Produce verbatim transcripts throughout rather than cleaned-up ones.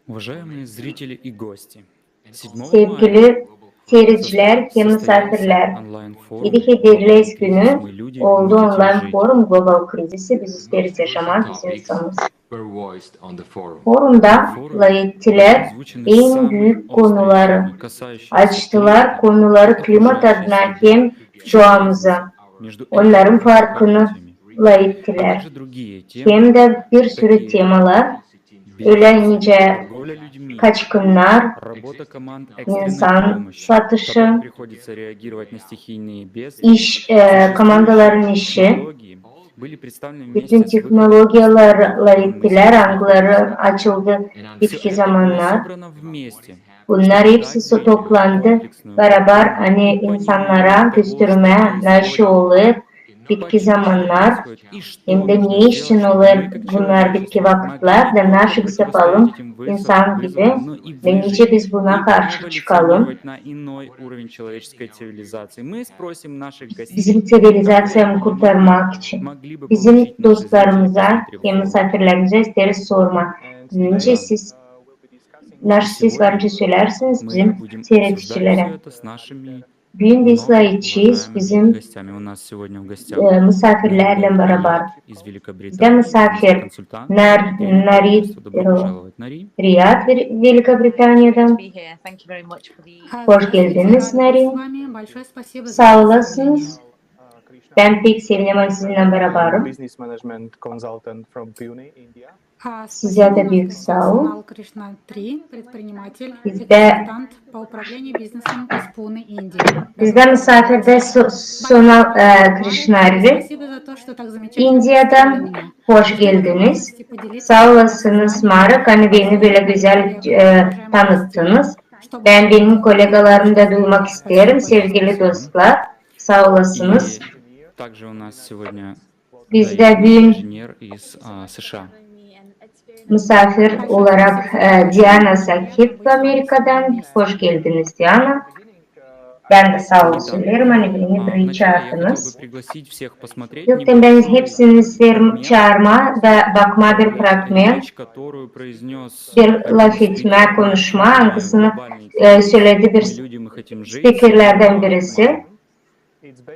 Уважаемые зрители и гости, sevgili seyredicilär hem musaafirlär, edi Hederlez günü oldu onlayn forum "Global krizisi: biz isteeriz yaşamaa, biz insanız". Forumda lafettilär en büük konuları, açtılar konuları klimat adına hem doğamıza, onnarın farkını lafettilär. Hem dä bir sürü temalar, ölä nicä kaçkınnar, insan satışı, iş, e, komandaların işi, bütün tehnologiyalar lafettilär, angıları açıldı bitki zamannar. Bunnar hepsi so-, toplandı barabar, ani insannara göstermää, ne iş olêr bitki zamannar, hem dä ne için olêr bunnar bitki vakıtlar, da nasıl biz yapalım insan gibi, da nicä biz buna karşı çıkalım. Bizim ţivilizaţiyamı kurtarmak için. Bizim dostlarımıza hem musaafirlerimizä isteeriz sormaa, nicä siz, nasıl siz var nicä söleersiniz bizim seyredicilerä. Büün biz lafedecez bizim, e, musaafirlärlän barabar. Bizdä musaafir Nar-, Nari, e, Riyad, Ve-, Velika Britaniyadan. Hoş geldiniz, Nari. Saa olasınız. Bän pek sevinerim, ani sizinnän barabarım. Sizä dä büük saa ol. Bizdä, bizdä musaafir dä So-, Sonal, e, Krishnari, İndiyadan. Hoş geldiniz. Saa olasınız, Mara, ani beni bölä gözäl, e, tanıttınız. Bän benim kolegalarımı da duymak isteerim, sevgili dostlar. Saa olasınız. Bizdä büün musaafir olarak, e, Diana Sahip Amerikadan. Hoş geldiniz, Diana. Bän dä saa ol söleerim, ani beni burayı çaardınız. İlk bän hepsini isteerim çaarmaa da bakmaa bir fragment, bir lafetmää, konuşmaa, angısını, e, söledi bir spikerlerdän birisi.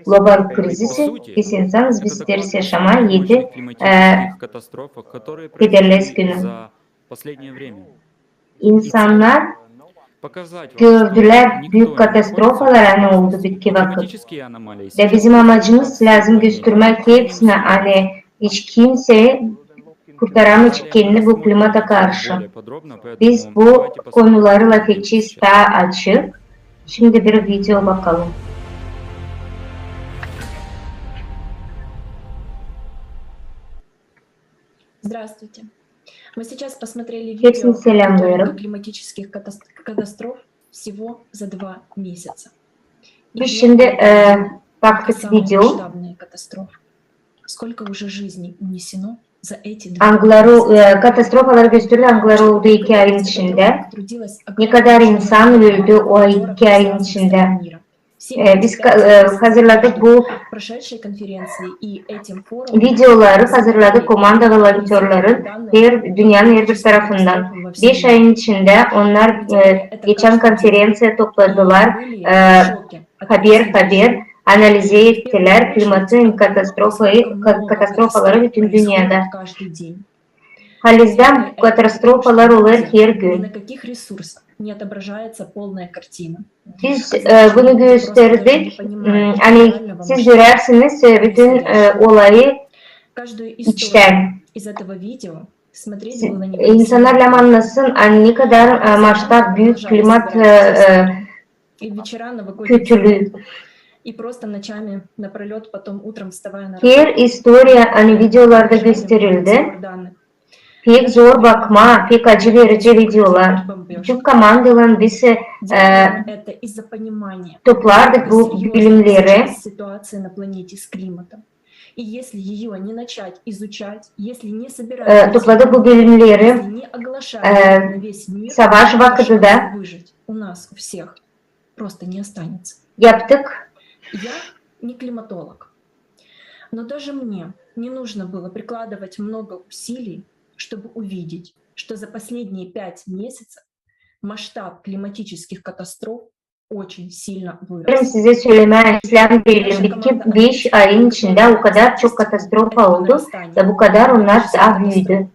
Global krizisi, biz insanız, biz isteeriz yaşamaa, edi, e, Hederlez günü. İnsannar gördülär büük katastrofaları, ani oldu bitki vakıt. Da bizim amacımız lääzım göstermää hepsinä, ani hiç kimsey kurtaramayacek kendini bu klimata karşı. Biz bu konuları lafedecez taa açık. Şindi bir video bakalım. Здравствуйте. Мы сейчас посмотрели видео о итогах климатических катас-, катастроф всего за два месяца. Biz şindi, e, baktık video. Angıları, e, katastrofaları gösterildi, angıları oldu iki ayın içindä. Ne kadar insan öldü o iki ayın içindä. E, biz ka-, e, hazırladık bu videoları, hazırladık komanda volontörların her, dünnenin her bir tarafından. Beş ayın içindä onnar, e, geçän konferenţiya topladılar, e, haber-haber analiz ettilär klimatın katastrofayı, ka-, katastrofaları bütün dünnedä. Halizdän katastrofalar olêr her gün. Biz, e, bunu gösterdik, m, ani siz görärsiniz, e, bütün, e, olayı içtän. İnsannar lääzım annasın, ani ne kadar, e, masştab büük klimat, e, e, kötülüü. Her istoriya, ani videolarda gösterildi. Pek zor bakmaa, pek acı verici videolar. Bütün komandaylan biz, e, toplardık bu bilimneri. E, topladık bu bilimneri, e, savaş vakıdı da. Yaptık. Но даже мне не нужно было прикладывать много усилий, чтобы увидеть, что за последние пять месяцев масштаб климатических катастроф очень сильно вырос. İsteerim sizä sölemää islää, belli bitki beş ayın içindä o kadar çok katastrofa oldu da bu kadar onnar taa büüdü.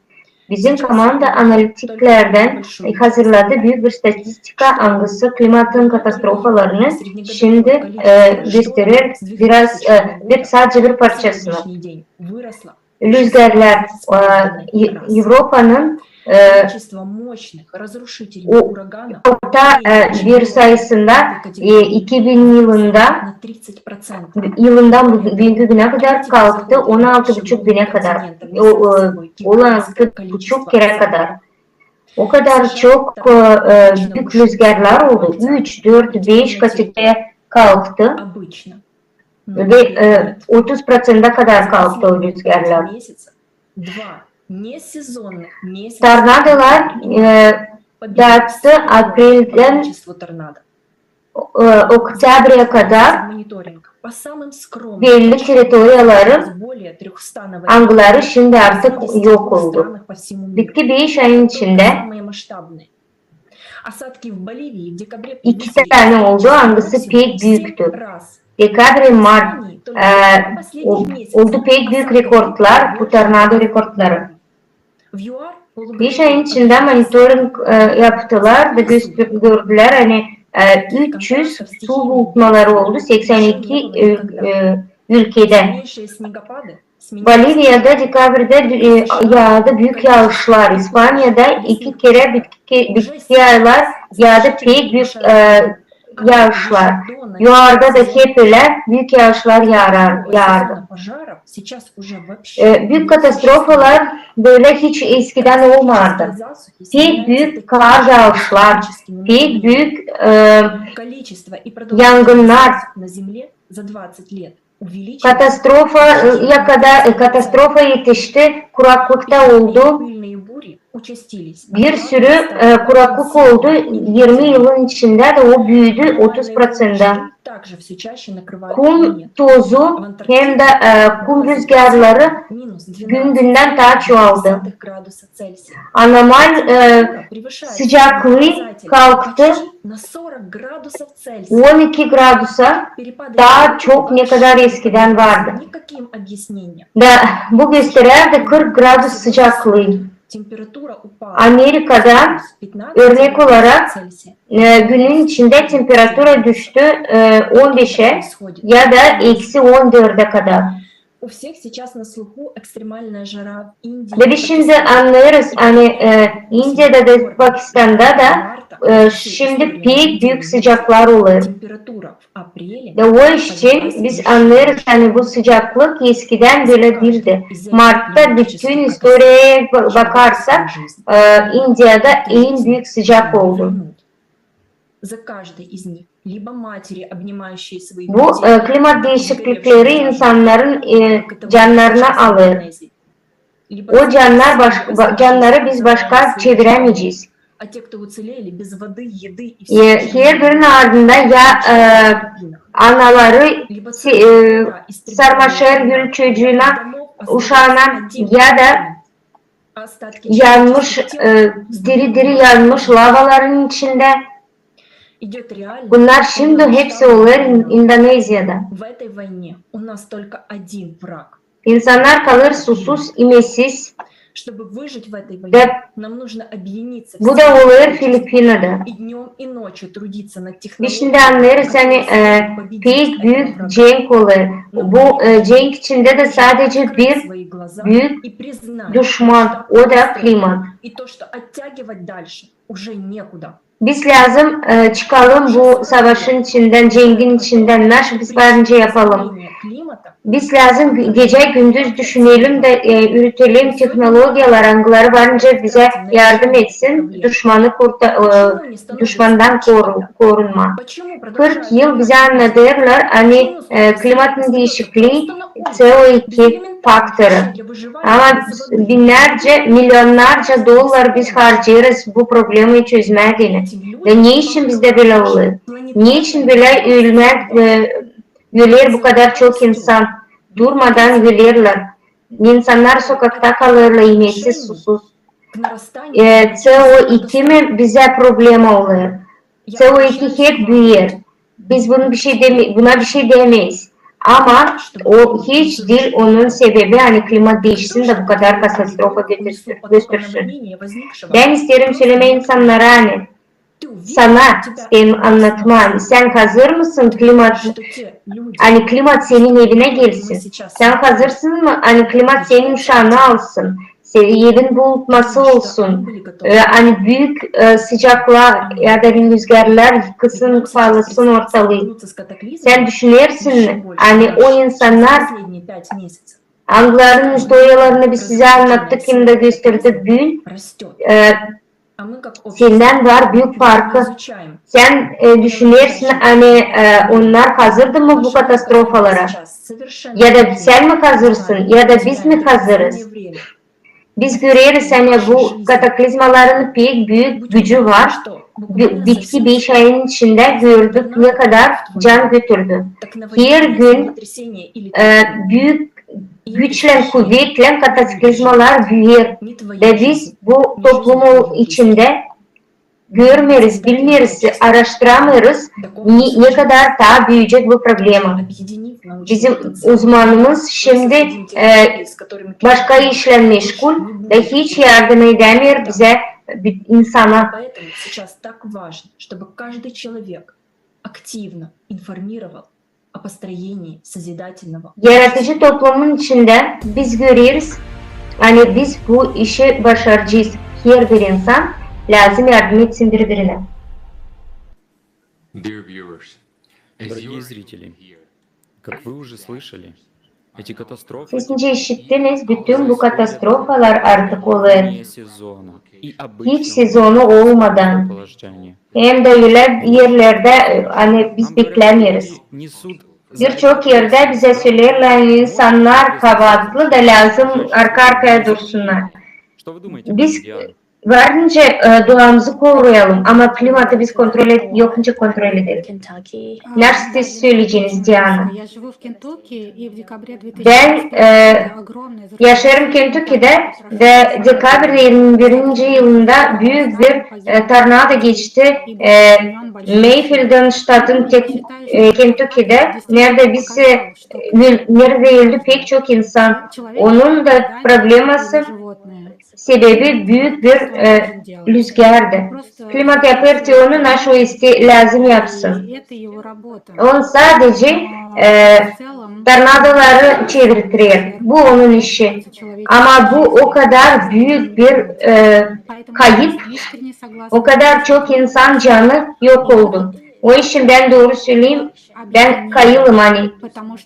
Bizim komanda analitiklerdän hazırladı büük bir statistika, angısı klimatın katastrofalarını şindi, e, gösterer biraz, e, bir, sadecä bir parçasını. Lüzgärlär, e, Evropanın, e, orta, e, bir sayısında, e, iki bin yılında, yılından bu, büünkü günä kadar kalktı on altı buçuk binä kadar. O, e, on altı buçuk kerä kadar. O kadar çok, e, e, büük lüzgärlär oldu. Üç, dört, beş kategoriya kalktı. Ve, e, otuz proţentä kadar kalktı o lüzgärlär. Tornadolar, e, darttı apreldän, e, oktyabrä kadar belli territoriyaları, angıları şindi artık yok oldu. Bitki beş ayın içindä iki tanä oldu, angısı pek büüktü. Dekabr, mart, e, o-, oldu pek büük rekordlar, bu tornado rekordları. Beş ayın içindä monitoring, e, yaptılar da göster-, gördülär, ani, e, üç üz su bulutmaları oldu seksän iki ül-, e, ülkedä. Boliviyada dekabrdä, e, yaadı büük yaışlar. İspaniyada iki kerä bitki, bitki aylar yaadı pek büük, e, yaışlar. Yukarda da hep ölä büük yaışlar yaarar, yaardı. E, büük katastrofalar bölä hiç eskidän olmardı. Pek büük kar yaışlar, pek büük, e, yangınnar. Katastrofa, e, ya kadar, e, katastrofa etişti, kuraklıkta oldu. Bir sürü, e, kuraklık oldu, irmi yılın içindä dä o büüdü otuz proţentä. Kum tozu hem dä, e, kum lüzgärları gün-gündän taa çoaldı. Anomal, e, sıcaklıı kalktı on iki gradusa taa çok, ne kadar eskidän vardı. Da bu gösterärdi kırk gradus sıcaklıı. Amerikada, örnek olarak, e, günün içindä temperatura düştü, e, on beşä ya da eksi on dördä kadar. Ve biz şindi annêêrız, ani, e, İndiyada da, Pakistanda da, e, şindi pek büük sıcaklıklar olêr. Da o için biz annêêrız, ani bu sıcaklık eskidän bölä diildi. Martta bütün istoriyaya ba-, bakarsak, e, İndiyada en büük sıcak oldu. Bu, e, klimat diişiklikleri insannarın, e, cannarını alêr. O cannar baş-, ba-, cannarı biz başka çevirämeyecez. E, herbirinin ardında ya, e, anaları se-, e, sarmaşêr ölü çocuuna, uşaana, ya da yanmış, e, diri-diri yanmış lavaların içindä. Bunnar şindi hepsi olêr İn-, İndoneziyada. İnsannar kalêr susuz, imeksiz. Ve bu da olêr Filipinada. Biz şindi annêêrız, ani, e, pek büük cenk olêr. Bu, e, cenk içindä dä sadecä bir büük duşman, o da klimat. Biz lääzım, e, çıkalım bu savaşın içindän, cengin içindän, naşı biz varınca yapalım. Biz lääzım ge-, gecä-gündüz düşünelim da, e, ürütelim tehnologiyalar, angıları varınca bizä yardım etsin duşmanı kurta-, e, duşmandan koru-, korunmaa. Kırk yıl bizä annadêrlar, ani, e, klimatın diişiklii CO iki faktoru. Ama binnärcä, milionnarca dollar biz harcêêrız bu problemayı çözmää deyni. Da ne için bizdä bölä olêr? Ne için bölä ölmää, e, öler bu kadar çok insan? Durmadan ölerlär. İnsannar sokakta kalêrlar, imeksiz, susuz. E, C O iki mi bizä problema olêr? C O iki hep büüyer. Biz bunu bir şey deme-, buna bir şey demeeriz. Ama o hiç diil onun sebebi, ani klimat diişsin da bu kadar katastrofa götürsün, götürsün. Bän isteerim sölemää insannara, ani sana isteerim annatmaa, ani sän hazır mısın klimat, ani klimat senin evinä gelsin? Sän hazırsın mı, ani klimat senin uşaanı alsın? Evin bulutması olsun, e, ani büük, e, sıcaklar ya da lüzgarlar yıkasın, paalasın ortalıı. Sän düşünersin mi, ani o insannar, angılarının istooriyalarını biz sizä annattık hem dä gösterdik büün, e, sendän var büük farkı. Sän, e, düşünersin, ani, e, onnar hazırdı mı bu katastrofalara? Ya da sän mi hazırsın, ya da biz mi hazırız? Biz göreriz, ani bu kataklizmaların pek büük gücü var. Bi-, bitki beş ayın içindä gördük, ne kadar can götürdü. Her gün, e, büük güçlän, kuvetlän kataklizmalar büüyer. Da biz bu toplumun içindä görmeeriz, bilmeeriz, aaraştıramêêrız, ne, ne kadar taa büüyecek bu problema. Bizim uzmanımız şindi, e, başka işlän meşgul da hiç yardım edämeer bizä, bi-, insana. Yaratıcı toplumun içindä biz göreriz, ani biz bu işi başaracez. Herbir insan lääzım yardım etsin biri-birinä. Дорогие зрители, как вы уже слышали, эти катастрофы... Siz nicä işittiniz, bütün bu katastrofalar artık olêr hiç sezonu olmadan. Hem dä ölä erlerdä, ani biz beklämeeriz. Bir çok erdä bizä söleerlär, ani insannar kabaatlı da lääzım arka-arkaya dursunnar. Biz var nicä, e, doamızı koruyalım, ama klimatı biz kontrol et-, yok nicä kontrol edelim. Nasıl siz söleyeceniz, Diana? Bän, e, yaşêêrım Kentukidä da dekabrin irmi birinci yılında büük bir, e, tornado geçti, e, Meyfildän ştatın Tek-, e, Kentukidä, neredä biz, e, neredä öldü pek çok insan. Onun da probleması sebebi büük bir, e, lüzgardı. Klimat yapêr te onu, naşo iste lääzım yapsın. On sadece, e, tornadoları çevirtirer. Bu onun işi. Ama bu o kadar büük bir, e, kayıp, o kadar çok insan canı yok oldu. O için bän dooru söleyim, bän kayılım, ani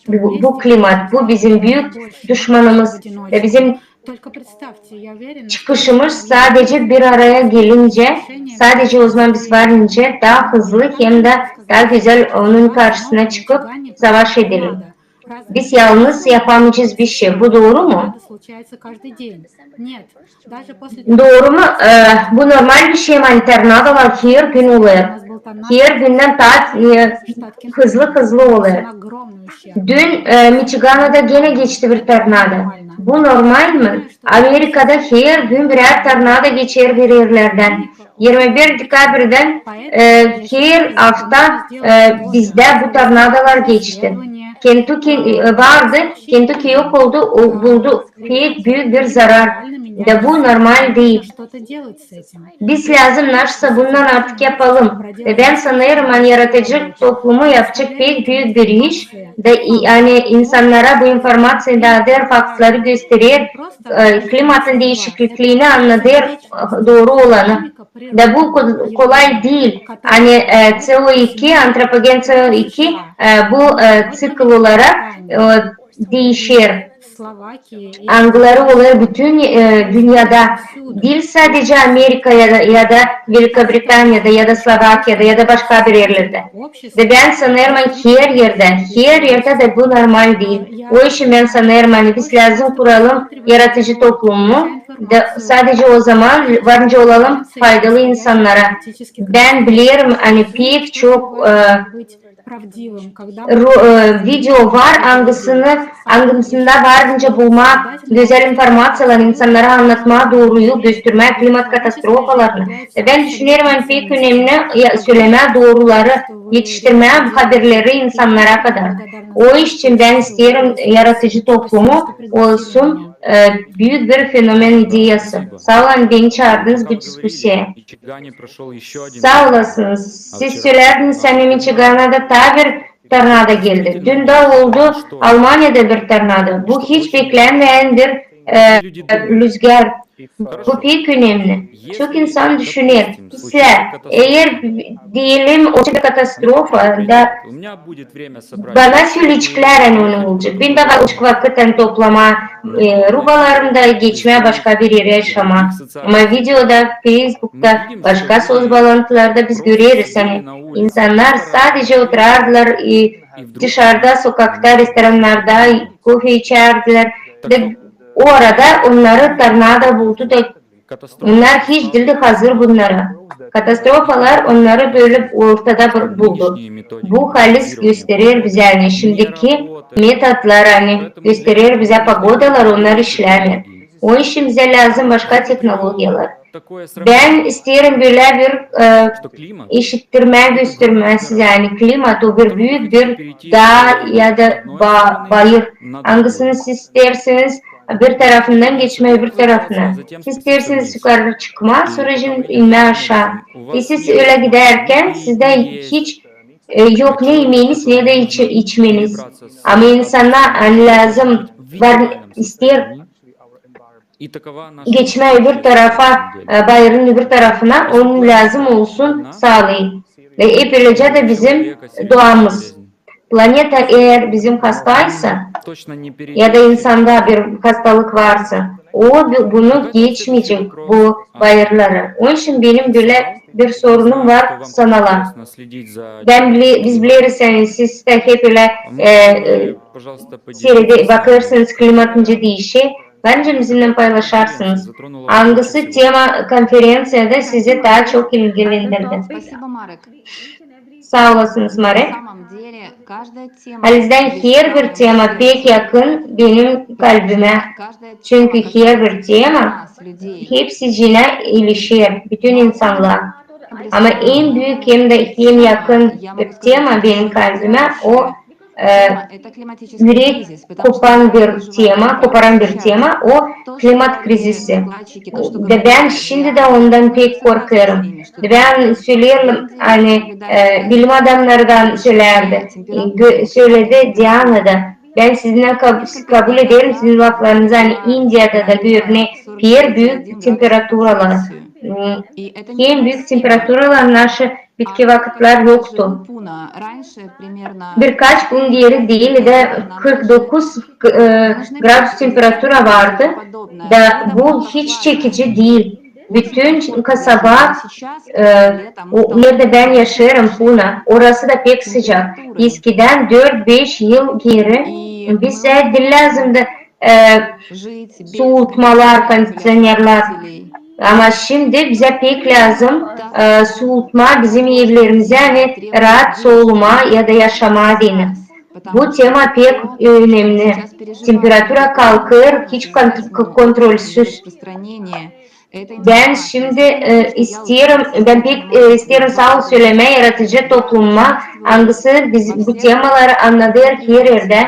bu, bu klimat, bu bizim büük duşmanımız. Ve bizim çıkışımız sadece bir araya gelincä, sadece ozaman biz varıncä taa hızlı hem dä taa gözäl onun karşısına çıkıp savaş edelim. Biz yalnız yapamayacez bişey. Bu dooru mu? Dooru mu? E, bu normal bişey, ani tornadolar her gün olêr. Her gündän taa, e, hızlı-hızlı olêr. Dün, e, Miçiganada genä geçti bir tornado. Bu normal mı? Amerikada her gün birär tornado geçer bir erlerdän. İrmi bir dekabrdan, e, her afta, e, bizdä bu tornadolar geçti. Kentuki, e, vardı, Kentuki yok oldu, o buldu pek büük bir zarar. Da bu normal diil. Biz lääzım naşsa bundan artık yapalım. Ve bän sanêrım, ani yaratıcı toplumu yapacek pek büük bir iş. Da, ani insannara bu informaţiyayı daadır, faktları gösterer, e, klimatın diişikliini annadêr, e, dooru olanı. Da bu ko-, kolay diil. Ani, e, C O iki, antropogen C O iki, e, bu, e, ţikl olarak, e, diişer. Angıları olêr bütün, e, dünnedä. Diil sadece Amerikada ya da, ya da Velikobritaniyada ya da Slovakiyada ya da başka bir erlerdä. Da bän sanêrım, ani her erdä, her erdä da bu normal diil. O için bän sanêrım, ani biz lääzım kuralım yaratıcı toplumu, da sadece ozaman varıncä olalım faydalı insannara. Bän bilerim, ani pek çok, e, ro- e, video var, angısını, angısında var nicä bulmaa gözäl informaţiyalar, insannara annatmaa dooruyu, göstermää klimat katastrofalarını. E, bän düşünerim, ani pek önemli ya, sölemää dooruları, etiştirmää bu haberleri insannara kadar. O iş için bän isteerim yaradıcı toplumu olsun e, büük bir fenomen ideyası. Saa olun, beni çaardınız bu diskusiyaya. Saa olasınız. Siz sölerdiniz, ani Miçiganda taa bir tornado geldi. Dün dä oldu Almaniyada bir tornado. Bu hiç beklänmeyän bir e, lüzgär. Bu pek önemli. Çok insan düşüner, islää, eer, deyelim, olacek bir katastrofa, da bana söleyeceklär, ani onu olacek. Bendä olacek vakıt, ani toplamaa e, rubalarımı da geçmää başka bir erä yaşamaa. Ama videoda, Feysbukta, başka söz baalantılarda biz göreriz, ani insannar sadece oturardılar e, dışarıda, sokakta, restorannarda kofe içärdilär. Da o arada onnarı tornado buldu da onnar hiç diildi hazır bunnara. Katastrofalar onnarı bölä ortada bir- buldu. Bu halis gösterer bizä, ani şindiki metodlar, ani gösterer bizä pogodalar, onnar işlämeer. Onun için bizä lääzım başka tehnologiyalar. Bän isteerim bölä bir e, işittirmää, göstermää sizä, ani klimat o bir büük bir daa ya da ba- bayır. Angısını siz isteersiniz bir tarafından geçmää öbür tarafına. Siz isteersiniz yukarı çıkmaa, sora inmää aşaa. E siz ölä gidärkän sizdä hiç e, yok ne imeeniz, ne dä iç- içmeeniz. Ama insana, ani lääzım var, isteer geçmää öbür tarafa, e, bayırın öbür tarafına, onun lääzım olsun saalıı. Ve hep ölecä dä bizim duamız. Planeta eer bizim hastaysa, ya da insanda bir hastalık varsa, o bu- bunu geçmeyecek, bu bayırları. Onun için benim bölä bir sorunum var sanalar. Bän bile- biz bileriz, ani siz dä hep ölä e, e, seyrede- bakêrsınız klimat nicä diişer. Var nicä bizimnän paylaşarsınız, angısı tema konferenţiyada sizi taa çok ilgilendirdi? Saa olasınız, Marek. Halizdän herbir tema pek yakın benim kalbimä. Çünkü herbir tema hepsicinä ilişer, bütün insannar. Ama en büük hem dä en yakın tema benim kalbimä o e, ürek kopan bir tema, koparan bir tema, o klimat krizisi. Da bän şindi dä ondan pek korkêrım. Da bän söleerim, ani e, bilim adamnarından sölärdi, e, gö- söledi Diana da. Bän sizinnän kab- kabul ederim sizin laflarınızı, ani İndiyada da görüner herbüük temperaturalar. Hmm, en büük temperaturalar naşı bitki vakıtlar yoktu. Birkaç gün geeri diil dä kırk dokuz e, gradus temperatura vardı. Da bu hiç çekici diil. Bütün kasaba, e, o, neredä bän yaşêêrım, Puna, orası da pek sıcak. Eskidän dört-beş yıl geeri bizä diil lääzımdı e, suutmalar, kondiţionerlar. Ama şindi bizä pek lääzım e, suutma bizim evlerimizä, ani raat solumaa ya da yaşamaa deyni. Bu tema pek önemli. Temperatura kalkêr hiç kont- kontrolsüz. Bän şindi e, isteerim, bän pek e, isteerim saa ol sölemää yaradıcı toplumuma, angısı biz bu temaları annadêr her erdä.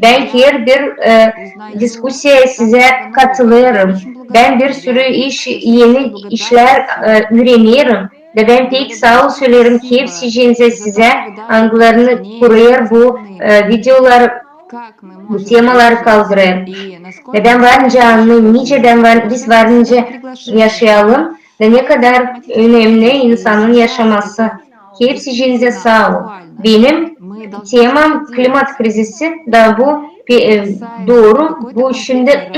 Bän herbir e, diskusiyaya sizä katılêrım. Bän bir sürü iş, eni işlär e, üürenerim. Da bän pek saa ol söleerim hepsicinizä sizä, angılarını kurêr bu e, videoları, bu temaları kaldırêr. Da bän var nicä annêêrım, nicä bän var, biz var nicä yaşayalım, da ne kadar önemli insanın yaşaması. Hepsicinizä saa ol. Benim temam klimat krizisi, da bu pe- e, dooru, bu şindi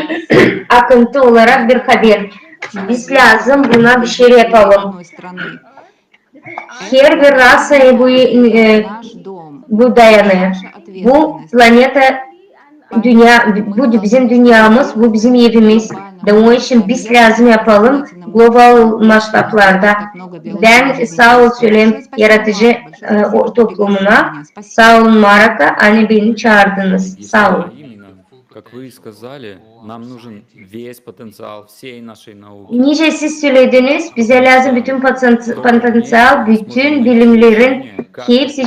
akıntı olarak bir haber. Biz lääzım buna bişey yapalım. Herbir rasaya bu e, bu dayanêr. Bu planeta dünnä, bu bizim dünnämiz, bu bizim evimiz. Da onun için biz lääzım yapalım global masştablarda. Bän saa ol söleerim yaradıcı, e, o toplumuna. Saa olun, Maraka, ani beni çaardınız. Saa olun. Как вы и сказали, нам нужен весь потенциал всей нашей науки. Nicä siz sölediniz, bizä lääzım bütün poten-, potensial, bütün bilimnerin hepsi,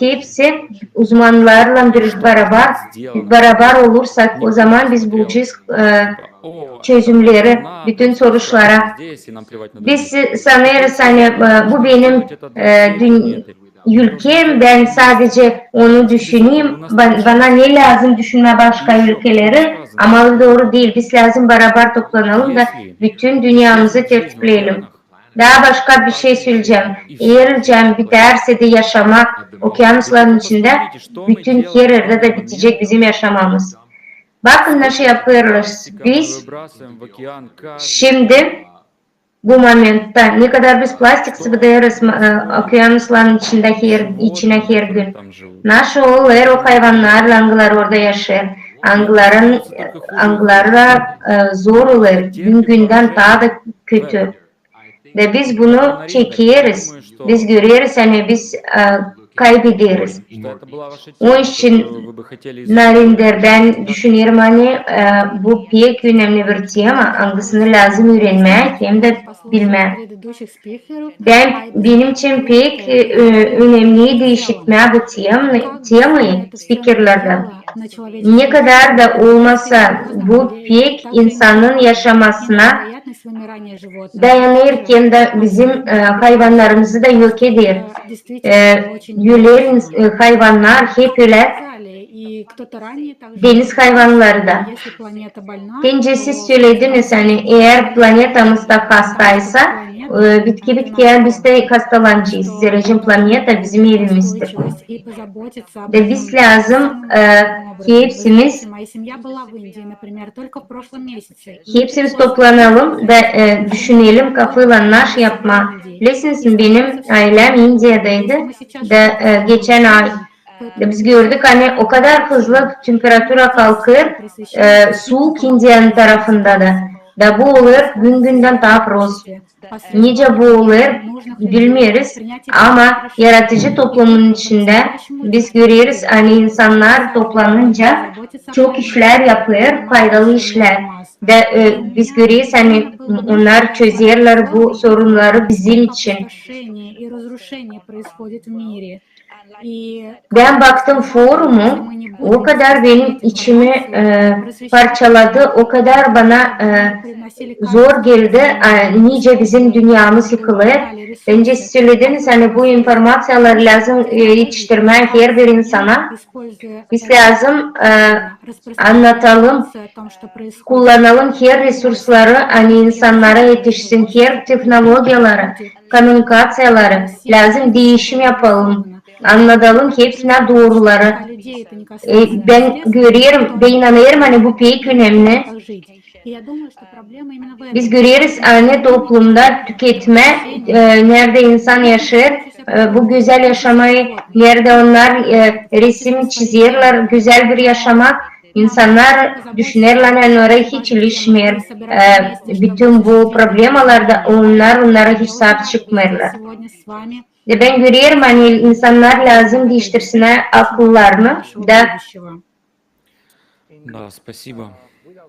hepsi uzmannarlan bir barabar, barabar olursak, ozaman biz bulacez, e, çözümneri bütün soruşlara. Biz sanêrız, ani, e, bu benim, e, dün-, ülkem, bän sadecä onu düşünerim. Ba-, bana ne lääzım düşünmää başka ülkeleri, ama o dooru diil. Biz lääzım barabar toplanalım da bütün dünnämizi tertipleyelim. Taa başka bir şey söleyecäm. Eer nicä bitärse dä yaşamak okyanusların içindä, bütün her erdä dä bitecek bizim yaşamamız. Bakın, naşey yapêrız biz şindi, bu momentta, ne kadar biz plastik sıbıdêrız, e, okyanusların içindä her, içinä her gün. Naşey olêr o hayvannarlan, angıları orada yaşêêr, angıların, angılara, e, zor olêr, gün-gündän taa da kötü. Da biz bunu çekeriz, biz göreriz, ani biz, e, kaybederiz. Onun için, Narinder, bän düşünerim, ani, e, bu pek önemli bir tema, angısını lääzım üürenmää hem dä bilmää. Bän, benim için pek, e, ö-, önemliydi işitmää bu tem-, temayı spikerlerdän. Ne kadar da olmasa, bu pek insanın yaşamasına dayanêr, hem dä bizim, e, hayvannarımızı da yok eder. E, öler ins-, e, hayvannar, hep ölä. Deniz hayvannarı da. Nicä siz sölediniz, ani eer planetamız da hastaysa, e, bitki-bitkiyä biz dä hastalanacez. Zerä planeta bizim evimizdir. Da biz lääzım, e, hepsimiz, hepsimiz toplanalım da, e, düşünelim kafaylan, naşey yapmaa. Bilersiniz, benim aylem İndiyadaydı da, e, geçän ay da biz gördük, ani o kadar hızlı temperatura kalkêr, e, suuk İndiyanın tarafında da. Da bu olêr gün-gündän taa prost. Nicä bu olêr, bilmeeriz, ama yaradıcı toplumun içindä biz göreriz, ani insannar toplanınca çok işlär yapêr, faydalı işlär. Da, e, biz göreriz, ani onnar çözerlär bu sorunnarı bizim için. Bän baktım forumu, o kadar benim içimi, e, parçaladı, o kadar bana, e, zor geldi, e, nicä bizim dünnämiz yıkılêr. Bän nicä siz sölediniz, ani bu informaţiyaları lääzım, e, etiştirmää herbir insana. Biz lääzım, e, annadalım, kullanalım her resursları, ani insannara etişsin, her tehnologiyaları, kommunikaţiyaları, lääzım diişim yapalım. Annadalım hepsinä dooruları. E, bän görerim, bän inanêrım, ani bu pek önemli. Biz göreriz, ani toplumda tüketmä, e, neredä insan yaşêêr, e, bu gözäl yaşamayı, neredä onnar, e, resim çizerlär, gözäl bir yaşamak, insannar düşünerlär, ani onnar hiç ilişmeer, e, bütün bu problemalarda, onnar onnara hiç saap çıkmêêrlar. Da bän görerim, ani insannar lääzım diiştirsinnär akıllarını da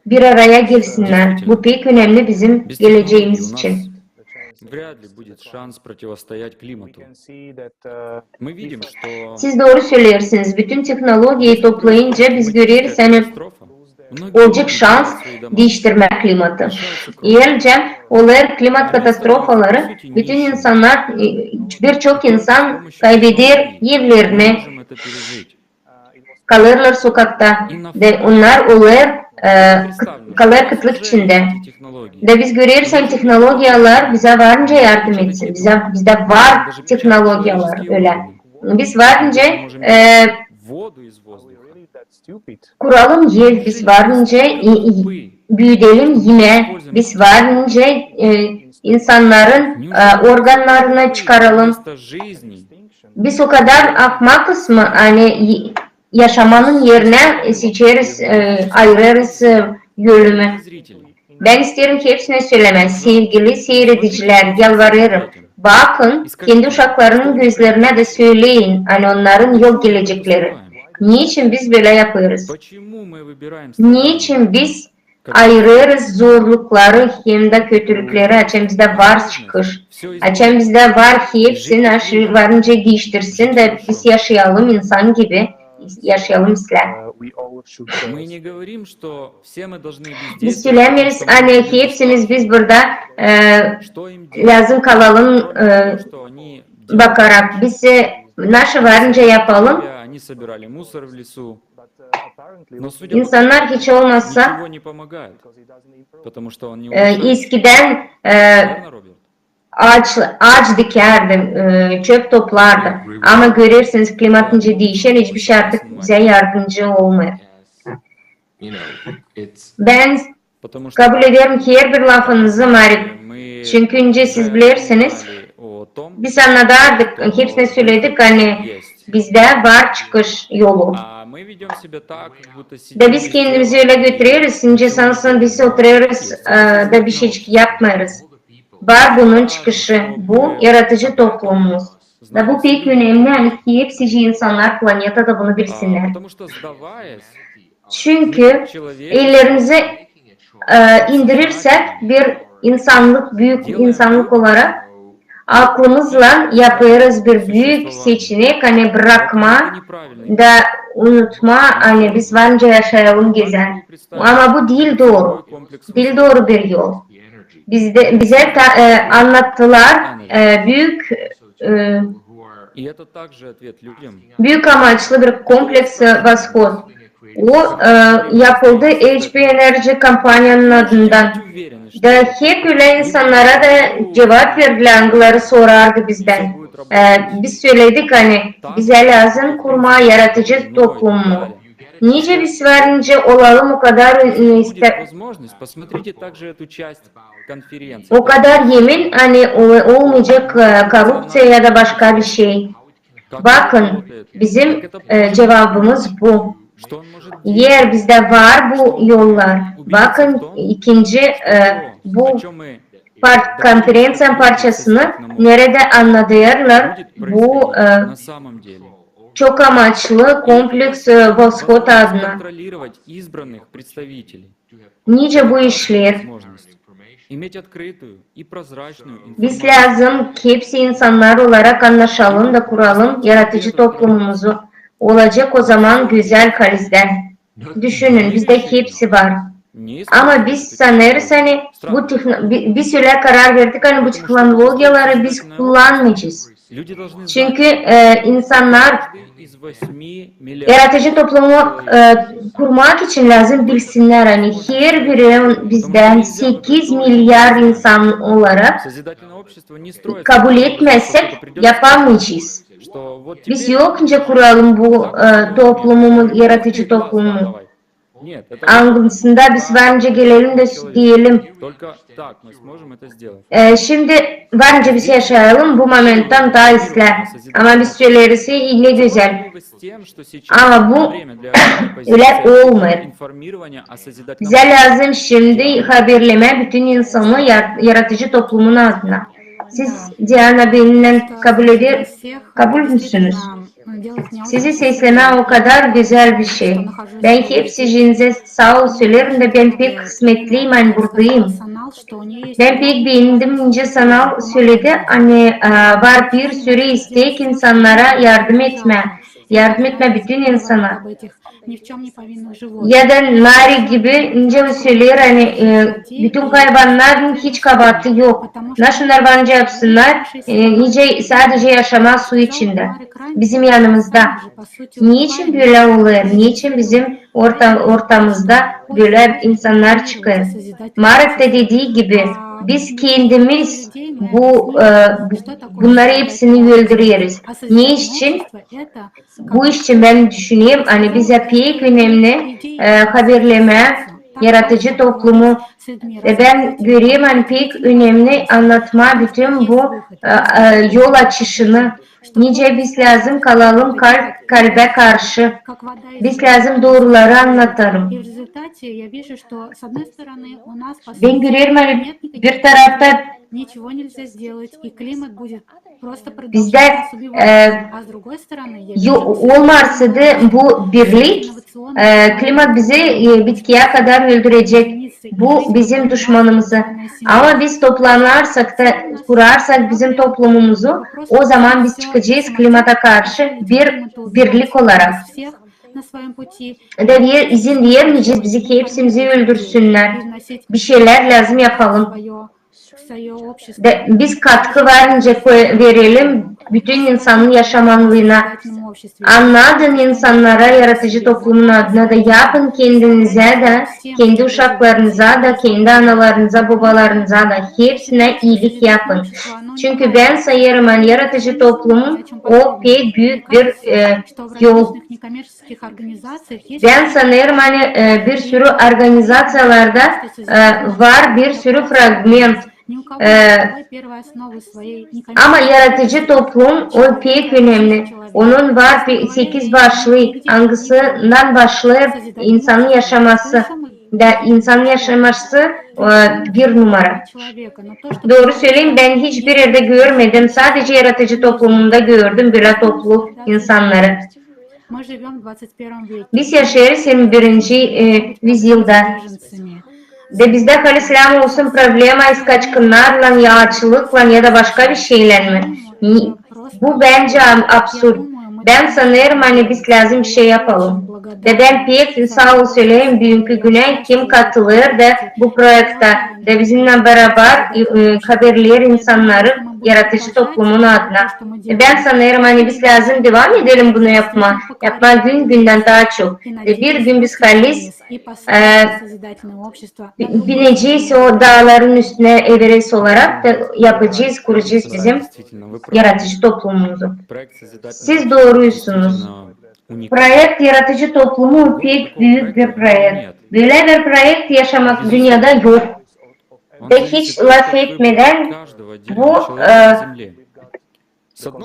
bir araya gelsinnär. Bu pek önemli bizim gelecämiz için. Siz dooru söleersiniz. Bütün tehnologiyayı toplayınca biz göreriz, ani olacek şans diiştirmää klimatı. Eer nicä olêr klimat katastrofaları, bütün insannar, e, birçok insan kaybeder evlerini, kalêrlar sokakta. Da onnar olêr, e, kı-, kalêr kıtlık içindä. Da biz göreriz, ani tehnologiyalar bizä var nicä yardım etsin. Bizä, bizdä var tehnologiyalar ölä. Biz var nicä, e, kuralım ev, biz var nicä, e, e, büüdelim imää, biz var nicä, e, insannarın, e, organnarını çıkaralım. Biz o kadar ahmakız mı, ani, e, yaşamanın erinä seçeriz, e, ayırêrız, e, ölümü. Bän isteerim hepsinä sölemää, sevgili siiredicilär, yalvarêrım, bakın kendi uşaklarının gözlerinä da söleyin, ani onnarın yok gelecekleri. Neçin biz bölä yapêrız? Neçin biz ayırêrız zorlukları hem dä kötülükleri, açan bizdä var çıkış, açan bizdä var hepsini, aşı varınca diiştirsin da biz yaşayalım insan gibi, yaşayalım islää. Biz sölämeeriz, ani hepsimiz biz burada, e, lääzım kalalım, e, bakarak. Biz, e, naşı varınca yapalım. İnsannar hiç olmasa, e, eskidän, e, aaç, aaç dikärdi, e, çöp toplardı. Ama görersiniz, klimat nicä diişer, hiçbir şey artık bizä yardımcı olmêêr. Bän kabullederim herbir lafınızı, Marik. Çünkü nicä siz bilersiniz, biz annadardık, hepsinä söledik, ani bizdä var çıkış yolu. Da biz kendimizi ölä götüreriz, nicä sansın biz oturêrız, e, da bişeycik yapmêêrız. Var bunun çıkışı, bu yaratıcı toplumumuz. Da bu pek önemli, ani hepsicii insannar planetada bunu bilsinnär. Çünkü ellerimizi, e, indirirsek bir insannık, büük insannık olarak, aklımızlan yapêrız bir büük seçenek, ani brakmaa da unutmaa, ani biz var nicä yaşayalım gözäl. Ama bu diil dooru. Diil dooru bir yol. Bizdä, bizä ta-, e, annattılar, e, büük, e, büük amaçlı bir kompleks, e, Восход. O, e, yapıldı H P Energy kompaniyanın adından. Da hep ölä insannara da cuvap verdilär, angıları sorardı bizdän. E, biz söledik, ani bizä lääzım kurmaa yaratıcı toplumunu. Nicä biz var nicä olalım o kadar, e, iste-, o kadar emin, ani o-, olmayacek, e, korrupţiya ya da başka bir şey. Bakın, bizim, e, cuvabımız bu. Eer bizdä var bu yollar, bakın, ikinci, e, bu par-, konferenţiyanın parçasını, neredä annadêrlar bu, e, çok amaçlı kompleks, e, Восход adına. Nicä bu işleer? Biz lääzım hepsi insannar olarak annaşalım da kuralım yaratıcı toplumumuzu. Olacek o zaman gözäl halizdän. Düşünün, bizdä hepsi var. Ama biz sanêrız, ani bu tehno-, bi-, biz ölä karar verdik, ani bu tehnologiyaları biz kullanmayacez. Çünkü, e, insannar yaratıcı toplumu, e, kurmak için lääzım bilsinnär, ani herbiri bizdän sekiz milyar insan olarak kabul etmezsek, yapamayacez. Biz yok nicä kuralım bu, e, toplumu, yaratıcı toplumu. Angısında biz var nicä gelelim da deyelim. E, şindi var nicä biz yaşayalım bu momenttän taa islää. Ama biz söleriz, e, ne gözäl. Ama bu ölä olmêêr. Bizä lääzım şindi haberlemää bütün insanı yar-, yaratıcı toplumun adına. Siz, Diana, benimnän kabul eder-, kabul müsünüz? Sizi seslemää o kadar gözäl bir şey. Bän hepsicinize saa ol sölerim da bän pek kısmetliyim, ani buradayım. Bän pek beendim, nicä Sanal söledi, ani, e, var bir sürü istek insannara yardım etmää. Yardım etmää bütün insana. Ya da Nari gibi, nicä o söleer, ani, e, bütün hayvannarın hiç kabaatı yok. Naşınnar var nicä yapsınnar, e, nicä sadece yaşamaa su içindä, bizim yanımızda. Neçin bölä olêr? Neçin bizim orta-, ortamızda bölä insannar çıkêr? Marek da dediyi gibi, biz kendimiz bu, e, bu-, bunnarı hepsini öldüreriz. Ne için? Bu için bän düşünerim, ani bizä pek önemli, e, haberlemää, yaratıcı toplumu. Ve bän görerim, ani pek önemli annatmaa bütün bu e, e, yol açışını. Nicä biz lääzım kalalım kalp, kalbä karşı. Biz lääzım dooruları annatalım. Bän görerim, ani bir tarafta bizdä e, olmarsaydı bu birlik, e, klimat bizi e, bitkiyä kadar öldürecek. Bu bizim duşmanımızı. Ama biz toplanarsak da kurarsak bizim toplumumuzu, o zaman biz çıkacez klimata karşı bir birlik olarak. Da bir izin vermeyecez bizi, ki hepsimizi öldürsünnär. Bir şeylär lääzım yapalım. Da biz katkı var nicä koy-, verelim bütün insanın yaşamalına. Annadın insannara yaratıcı toplumun adına da, yapın kendinizä dä, kendi uşaklarınıza da, kendi analarınıza, bobalarınıza da, hepsinä iilik yapın. Çünkü bän sayêrım, ani yaratıcı toplumun o pek büük bir e, yol. Bän sanêrım, ani e, bir sürü organizaţiyalarda e, var bir sürü fragment. E, ama yaratıcı toplum, o pek önemli. Onun var pe-, sekiz başlıı, angısından başlêêr insanın yaşaması. Da insanın yaşaması e, bir numara. Dooru söleyim, bän hiçbir erdä görmedim. Sadecä yaratıcı toplumunda gördüm bölä toplu insannarı. Biz yaşêêrız yirmi birinci e, yüzyılda. Da bizdä, halislää olsun, problema kaçkınnarlan, ya aaçlıklan, ya da başka bir şeylän mi? Ni-, bu bendä ab-, absurd. Bän sanêrım, ani biz lääzım bir şey yapalım. Da bän pek saa ol söleyim büünkü günä, kim katılêr da bu proekta, da bizimnän barabar e, e, haberleer insannarı yaratıcı toplumun adına. E, bän sanêrım, ani biz lääzım devam edelim bunu yapmaa, yapmaa gün-gündän taa çok. Da bir gün biz halis e, bi-, binecez o daaların üstünä, Everest olarak da yapacez, kuracez bizim yaratıcı toplumumuzu. Siz dooruysunuz. Proekt yaratıcı toplumu pek büük bir proekt. Bölä bir proekt yaşamak dünnedä yok. Da hiç lafetmedän bu e,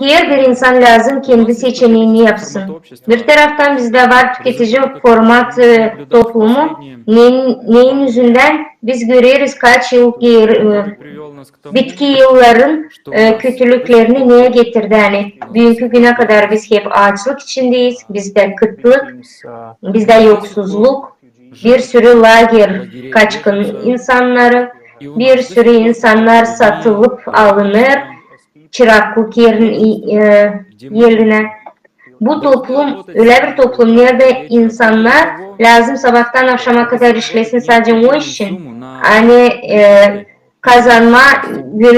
herbir insan lääzım kendi seçeneeni yapsın. Bir taraftan bizdä var tüketici format e, toplumu, neyin, neyin üzündän biz göreriz, kaç yıl geeri, e, bitki yılların e, kötülüklerini neyä getirdi, ani büünkü günä kadar biz hep aaçlık içindeyiz, bizdä kıtlık, bizdä yoksuzluk, bir sürü lager kaçkın insannarı, bir sürü insannar satılıp alınêr çıraklık yerin, e, erinä. Bu toplum, ölä bir toplum, neredä insannar lääzım sabaadan avşama kadar işlesin sadecä o için, ani e, kazanmaa,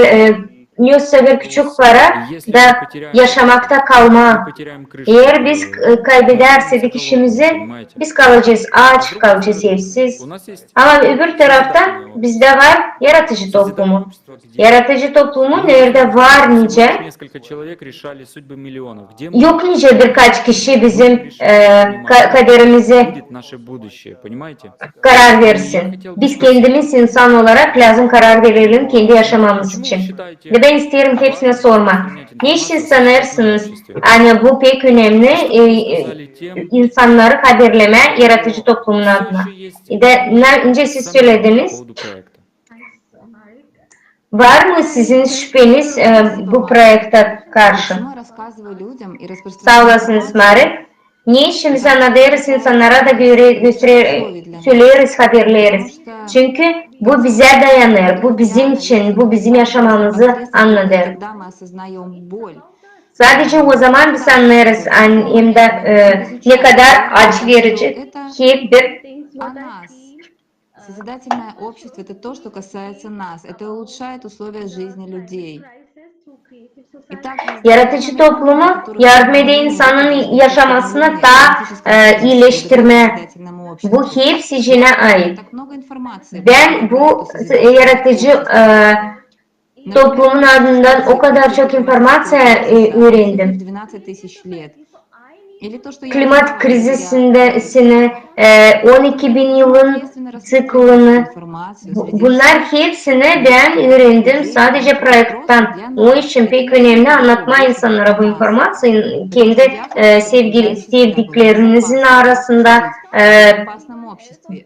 e, nösä bir küçük para da yaşamakta kalmaa. Eer biz e, kaybedärseydik işimizi, biz kalacez aaç, kalacez evsiz. Ama öbür taraftan bizdä var yaratıcı toplumu. Yaratıcı toplumu, neredä var nicä, yok nicä birkaç kişi bizim e, ka-, kaderimizi karar versin. Biz kendimiz insan olarak lääzım karar verelim kendi yaşamamız için. Da bän isteerim hepsinä sormaa, ne için sanêrsınız, ani bu pek önemli e, e, insannarı haberlemää yaratıcı toplumun adına? Da ne, nicä siz sölediniz, var mı sizin şüpeniz e, bu proekta karşı? Saa olasınız, Mari. Ne için biz annadêrız insannara da göre, gösterä-, söleeriz, haberleeriz? Çünkü bu bizä dayanêr, bu bizim için, bu bizim yaşamamızı annadêr. Sadecä o zaman biz annêêrız, an-, hem dä e, ne kadar acı verici hep bir Созидательное общество — это то, что касается нас. Это улучшает условия жизни людей. Yaratıcı toplumu yardım eder insanın yaşamasını taa e, iileştirmää. Bu hepsicinä ait. Bän bu yaratıcı e, toplumun adından o kadar çok informaţiya e, üürendim. klimat krizisini, e, on iki bin yılın tsiklini, bu- bunnar hepsini bän üürendim sadecä proekttan. O için pek önemli annatmaa insannara bu informaţiyayı, kendi, e, sevgi- sevdiklerinizin arasında, e,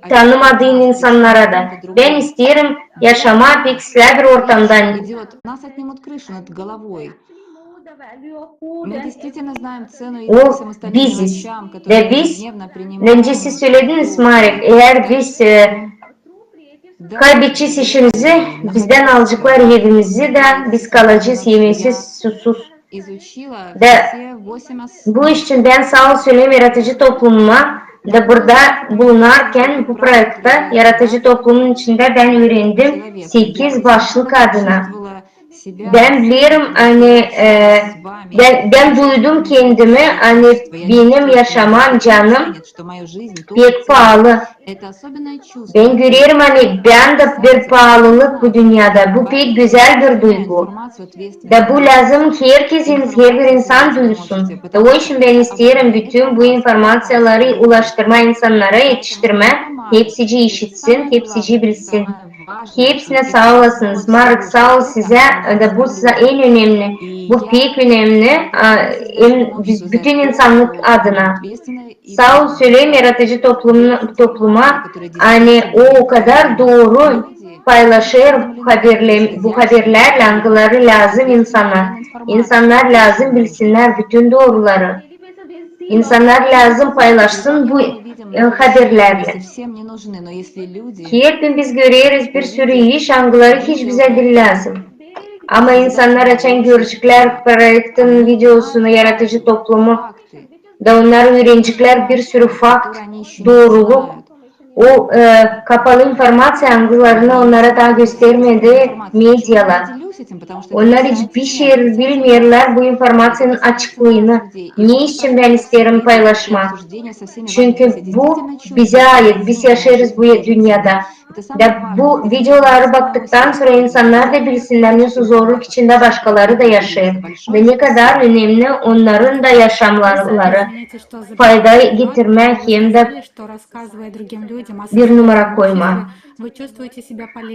tanımadıın insannara da. Bän isteerim yaşamaa pek islää bir ortamda. O biziz. Da biz, nicä siz sölediniz, Marek, eer biz, e, kaybedecez işimizi, bizdän alaceklar evimizi da biz kalacez imeksiz, susuz. Da bu iş için bän saa ol söleerim yaratıcı toplumuma, da burada bulunarkan bu proektta yaratıcı toplumun içindä bän üürendim sekiz başlık adına. Bän bilerim, ani, e, bän, bän duydum kendimi, ani benim yaşamam, canım pek paalı. Bän görerim, ani bän dä bir paalılık bu dünnedä. Bu pek gözäl bir duygu. Da bu lääzım herkez, herbir insan duysun. Da o için bän isteerim bütün bu informaţiyaları ulaştırmaa insannara, etiştirmää, hepsicii işitsin, hepsicii bilsin. Hepsinä saa olasınız. Marek, saa ol sizä, da bu sizä en önemli, bu pek önemli, a, em, biz- bütün insannık adına. Saa ol söleerim yaratıcı toplumuna, topluma, ani o, o kadar dooru paylaşêr haberle- bu haberlärlän, angıları lääzım insana. İnsannar lääzım bilsinnär bütün dooruları. İnsannar lääzım paylaşsın bu, e, haberlärlän. Hep gün biz göreriz bir sürü iş, angıları hiç bizä diil lääzım. Ama insannar açan göreceklär proektin videosunu, yaratıcı toplumu, da onnar üüreneceklär bir sürü fakt, dooruluk, o, e, kapalı informaţiya, angılarını onnara taa göstermedi medialar. Onnar hiç bir şey bilmeerlär bu informaţiyanın açıklıını. Ne için bän isteerim paylaşmaa? Çünkü bu bizä ait, biz yaşêêrız bu dünnedä. Da bu videoları baktıktan sora insannar da bilsinnär, nasıl zorluk içindä başkaları da yaşêêr. Da ne kadar önemli onnarın da yaşamları, fayda getirmää hem dä bir numara koymaa.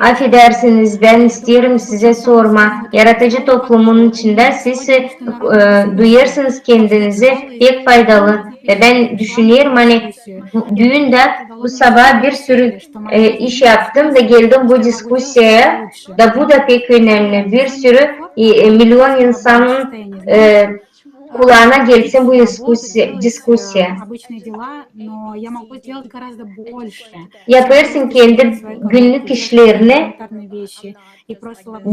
Afedersiniz, bän isteerim sizä sormaa. Yaratıcı toplumun içindä siz, e, duyêrsınız kendinizi pek faydalı. Ve bän düşünerim, ani bu- büün dä bu sabaa bir sürü, e, iş yaptım da geldim bu diskusiyaya. Da bu da pek önemli. Bir sürü, e, e, milyon insanın, e, kulaana gelsin bu diskusiya, diskusiya. Yapêrsın kendi günnük işlerini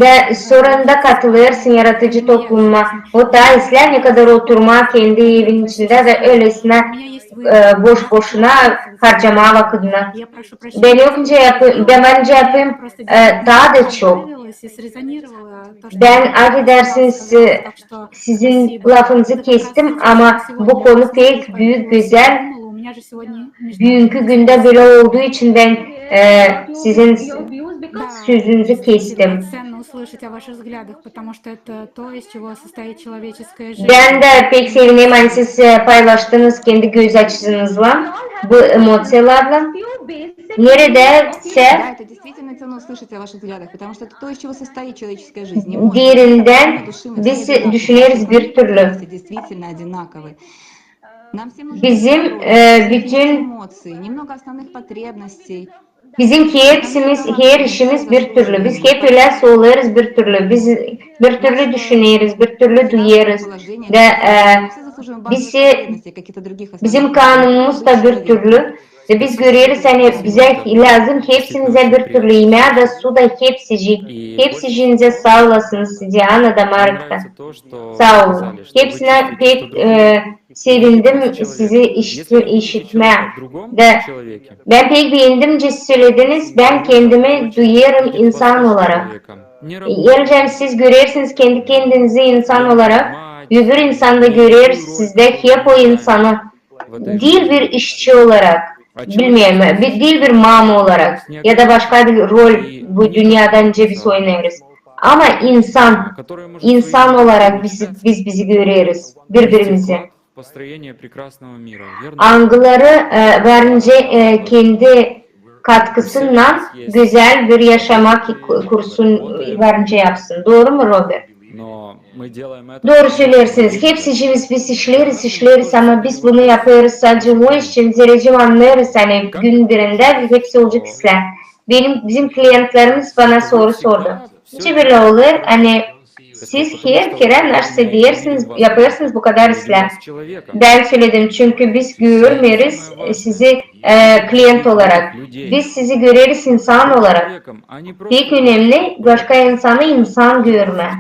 da sonunda katılêrsın yaratıcı toplumuna. O taa islää ne kadar oturmaa kendi evin içindä da ölesinä, e, boş-boşuna harcamaa vakıdını. Bän yok nicä yapêrım, bän var nicä yapêrım, e, taa da çok. Bän, afedersiniz, e, sizin lafınızı kestim, ama bu konu pek büük, gözäl. Büünkü gündä bölä olduu için bän, e, sizin sözünüzü kestim. Bän dä pek sevinerim, ani siz, e, paylaştınız kendi göz açınızlan bu emoţiyalarlan. Neredä sä derindän biz düşüneriz bir türlü. Bizim, e, bütün, bizim hepsimiz, her işimiz bir türlü. Biz hep ölä solêêrız bir türlü. Biz bir türlü düşüneriz, bir türlü duyêrız. Da, e, biz, bizim kanımız da bir türlü. Ve biz göreriz, ani bizä lääzım hepsimizä bir türlü imää da su da hepsicii. Hepsicinizä saa olasınız, Diana da Marek ta. Saa olun. Hepsinä pek, e, sevindim sizi işit-, işitmää. Da bän pek beendim, nicä sölediniz, bän kendimi duyêrım insan olarak. Elbettä siz görersiniz kendi kendinizi insan olarak, öbür insan da görer sizdä hep o insanı. Diil bir işçi olarak, bilmeerim, diil bir maama olarak ya da başka bir rol bu dünnedä, nicä biz oynêêrız. Ama insan, insan olarak biz, biz bizi göreriz, biri-birimizi. Angıları e, var nicä e, kendi katkısınnan gözäl bir yaşamak ku- kursun var nicä yapsın. Dooru mu, Robert? Dooru söleersiniz. Hepsicimiz biz işleriz, işleriz, ama biz bunu yapêrız sade o iş için, zerä annêêrız, ani gün birindä hepsi olacek islää. Benim, bizim klientlerimiz bana soru sordu. Nicä bölä olêr, ani siz her kerä nasıl deyärsiniz, yapêrsınız bu kadar islää? Bän söledim, çünkü biz görmeeriz sizi e, klient olarak. Biz sizi göreriz insan olarak. Pek önemli başka insanı insan görmää.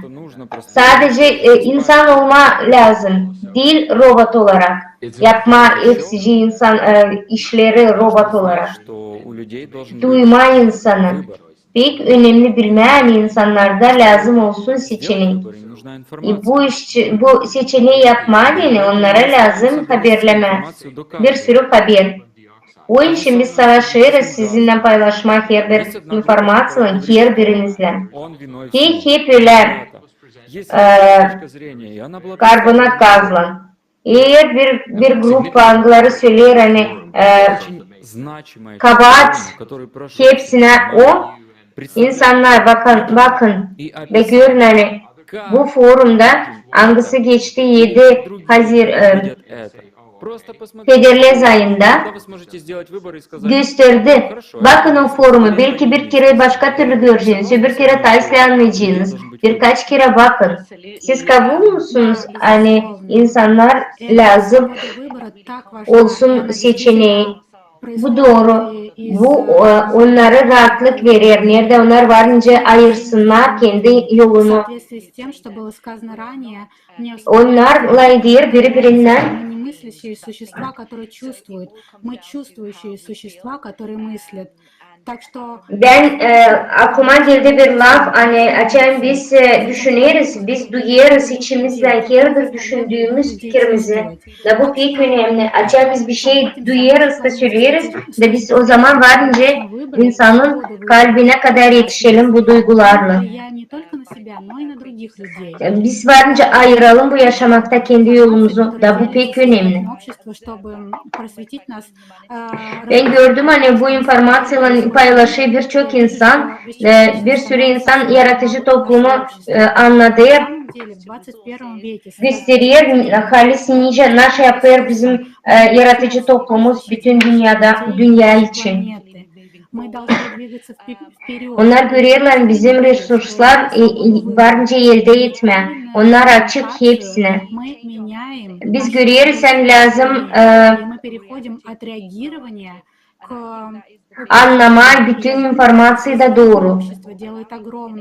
Sadece e, insan olma lääzım, diil robot olarak. Yapma hepsicii insan e, işleri robot olarak. Duyma insanı. Pek önemli bilmää, ani insannarda lääzım olsun seçenek. E, bu iş, bu seçeneyi yapmaa deyni onnara lääzım haberlemää. Bir sürü haber. O için biz savaşêrız sizinnän paylaşmaa herbir informaţiyanı, herbirinizlän. Te hep ölär e, karbonat gazlan. Eer bir, bir grupa, angıları söleer, ani e, kabaat hepsinä o, insannar, bakın, bakın, da görün, ani bu forumda, angısı geçti edi hazir, e, federlez ayında, gösterdi. Bakın o forumu, belki bir kerä başka türlü göreceniz, öbür kerä taa islää annayaceniz. Birkaç kerä bakın. Siz kabul musunuz, ani insannar lääzım olsun seçeneyi? Bu dooru. Bu e, onnara raatlık verer, neredä onnar var nicä ayırsınnar kendi yolunu. Onnar lafeder biri-birinnän. Bän e, aklıma geldi bir laf, ani açan biz e, düşüneriz, biz duyêrız içimizdän herbir düşündüümüz fikirimizi. Da bu pek önemli. Açan biz bir şey duyêrız da söleyeriz, da biz o zaman var nicä insanın kalbinä kadar etişelim bu duygularlan. Biz var nicä ayıralım bu yaşamakta kendi yolumuzu, da bu pek önemli. Bän gördüm, ani bu informaţiyalan paylaşêr birçok insan, e, bir sürü insan yaradıcı toplumu e, annadêr, gösterer, halis nicä, nasıl yapêr bizim e, yaradıcı toplumumuz bütün dünnedä, dünnä için. Onnar görerlär bizim resurslar e, e, var nicä eldä etmää. Onnar açık hepsinä. Biz göreriz, ani lääzım e, annamaa bütün informaţiyayı da dooru.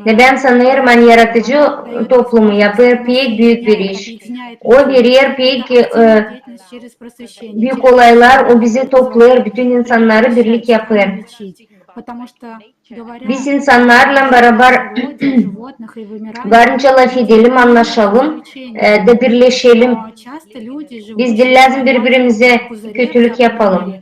Da bän sanêrım, ani yaradıcı toplumu yapêr pek büük bir iş. O verer pek e, büük olaylar, o bizi toplêêr, bütün insannarı birlik yapêr. Biz insannarlan barabar var nicä lafedelim, annaşalım e, da birleşelim. Biz diil lääzım biri-birimizä kötülük yapalım.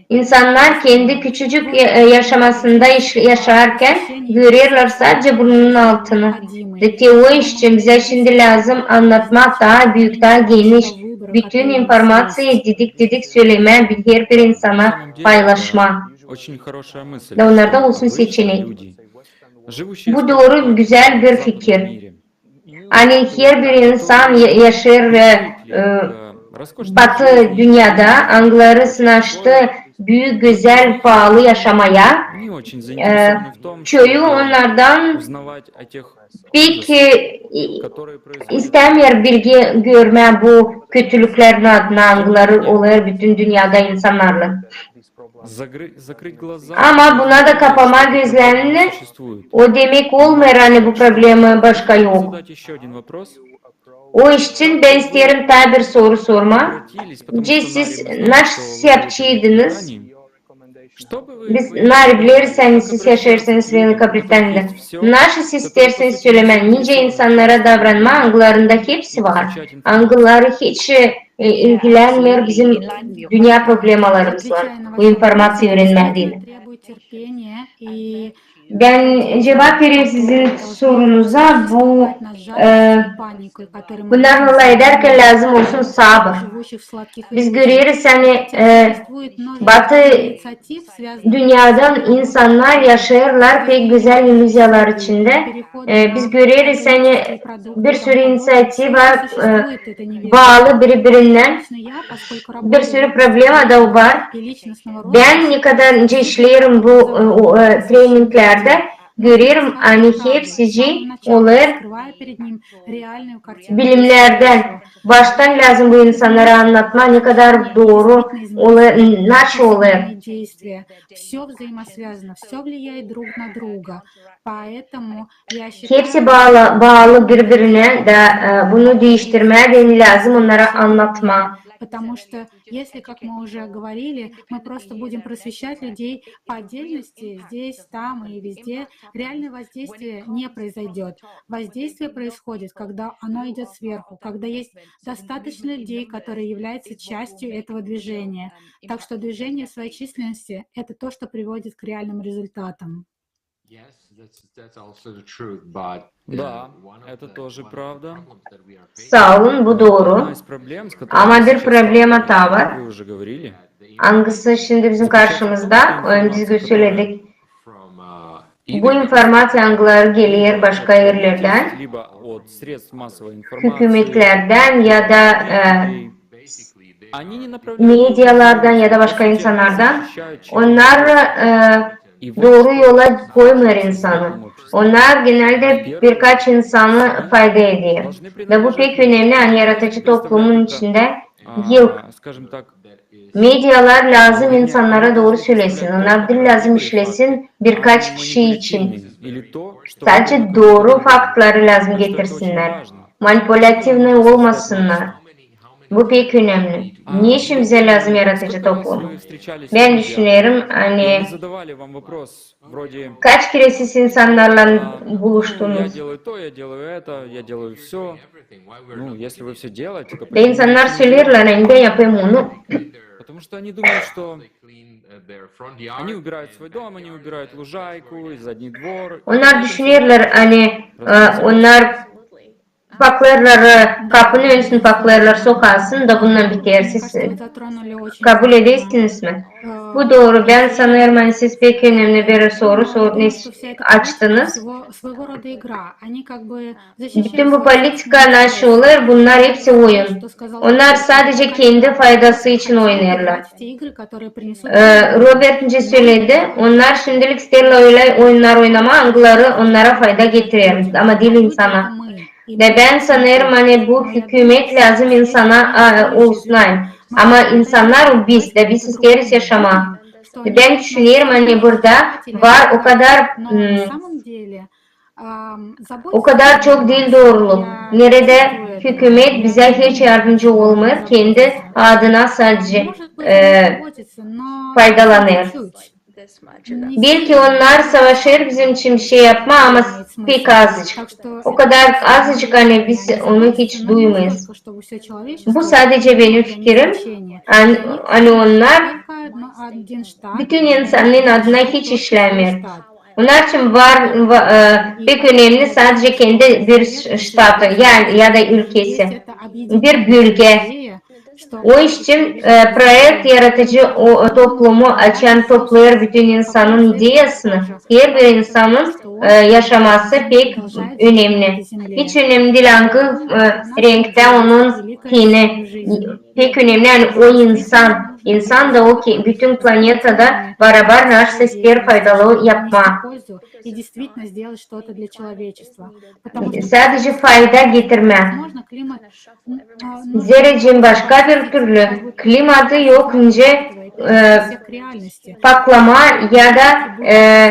İnsannar kendi küçücük e, e, yaşamasında iş, yaşarkan görerlär sadecä burnunun altını. Da te o iş için bizä şindi lääzım annatmaa taa büük, taa geniş, bütün informaţiyayı didik-didik sölemää, herbir insana paylaşmaa. Da onnarda olsun seçenek. Bu dooru, gözäl bir fikir. Ani herbir insan ya- yaşêêr e, e, batı dünnedä, angıları sınaştı büük, gözäl, paalı yaşamaya. E, çoyu onnardan pek e, i- istämeer bilgi görmää bu kötülüklerin adına, angıları olêr bütün dünnedä insannarlan. Ama buna da kapamaa gözlerini, o demek olmêêr, ani bu problema başka yok. O iş için bän isteerim taa bir soru sormaa. Nicä siz, nasıl siz yapçıydınız? Biz nari bileriz, ani siz yaşêêrsınız Velikobritaniya. Nasıl siz isteersiniz sölemää, nicä insannara davranmaa, angılarında hepsi var, angıları hiç e, ilgilenmeer bizim dünnä problemalarımızlan, bu informaţiya üürenmää deyni. Bän cuvap vererim sizin sorunuza. Bu, e, bunnarlan lafedärkän lääzım olsun sabır. Biz göreriz, ani, e, Batı dünneydän insannar yaşêêrlar pek gözäl illüziyalar içindä. E, biz göreriz, ani bir sürü iniţiativa, e, baalı biri-birindän. Bir sürü problema da var. Bän ne kadar nicä işleerim bu, e, o, e, treninglerdä, görerim, ani hepsicii olêr bilimnerdän. Baştan lääzım bu insannara annatmaa, ne kadar dooru olêr, nasıl olêr. Всё взаимосвязано, всё влияет друг на друга. Поэтому я считаю... Hepsi baalı, baalı biri-birinä da, e, bunu diiştirmää bän lääzım onnara annatmaa. Потому что если, как мы уже говорили, мы просто будем просвещать людей по отдельности, здесь, там и везде, реальное воздействие не произойдёт. Воздействие происходит, когда оно идёт сверху, когда есть достаточно людей, которые являются частью этого движения. Так что движение в своей численности — это то, что приводит к реальным результатам. Да, это тоже правда. Saa olun, bu dooru. Ama bir problema taa var, angısı şindi bizim karşımızda, onu biz söledik. Bu informaţiya, angıları geler başka erlerdän, hükümetlerdän ya da, e, medialardan ya da başka insannardan, onnar, e, dooru yola koymêêr insanı. Onnar genelde birkaç insanı fayda eder. Da bu pek önemli, ani yaradıcı toplumun içindä yok. Medialar lääzım insannara dooru sölesin. Onnar diil lääzım işlesin birkaç kişi için. Sadecä dooru faktları lääzım getirsinnär. Manipulativnıy olmasınnar. Bu pek önemli. Ne için bizä lääzım yaradıcı toplum? Bän düşünerim, ani kaç kerä siz insannarlan buluştunuz? Da insannar söleerlär, ani bän yapêrım onu. Onnar düşünerlär, ani, e, onnar paklêêrlar, e, kapının önüsünü paklêêrlar, sokasın, da bununnan biter. Siz, e, kabul edersiniz mi? Bu dooru. Bän sanêrım, ani siz pek önemli bir soru sor-, ne s-, açtınız. Bütün bu politika, nasıl olêr, bunnar hepsi oyun. Onnar sadecä kendi faydası için oynêêrlar. E, Robert nicä söledi, onnar şimdilik isteerlär ölä oyunnar oynamaa, angıları onnara fayda getirer, ama diil insana. Da bän sanêrım, ani bu hükümet lääzım insana, a, olsun, ani. Ama insannar biz, da biz isteeriz yaşamaa. Da bän düşünerim, ani burada var o kadar, m, o kadar çok diil dooruluk, neredä hükümet bizä hiç yardımcı olmêêr, kendi adına sadecä, e, faydalanêr. Belki onnar savaşêr bizim için bir şey yapmaa, ama pek azıcık. O kadar azıcık, ani biz onu hiç duymêêrız. Bu sadecä benim fikirim, an-, ani onnar bütün insanın adına hiç işlämeer. Onnar için var, va-, e, pek önemli sadecä kendi bir ş-, ştatı ya, ya da ülkesi, bir bölgä. O için, e, proekt yaradıcı o, o toplumu açan toplêêr bütün insanın ideyasını. Herbir insanın, e, yaşaması pek önemli. Hiç önemli diil, angı, e, renktä onun teni. Pek önemli, ani o insan. İnsan da o ki, bütün planetada barabar nasıl isteer faydalı yapmaa. Sadecä fayda getirmää. Zerä başka bir türlü klimatı yok nicä, e, paklamaa ya da, e,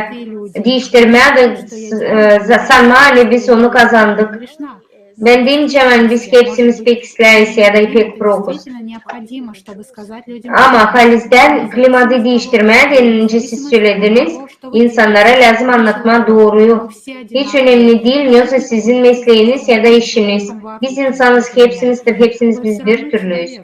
diiştirmää da, e, za-, sanmaa, ani biz onu kazandık. Bän deyäcäm, ani biz hepsimiz pek islää-, islää-, ya da pek prokuz. Ama halizdän klimatı diiştirmää deyni, nicä siz sölediniz, insannara lääzım annatmaa dooruyu. Hiç önemli diil, nesoy sizin mesleeniz ya da işiniz. Biz insanız, hepsimizdir, hepsimiz biz bir türlüyüz.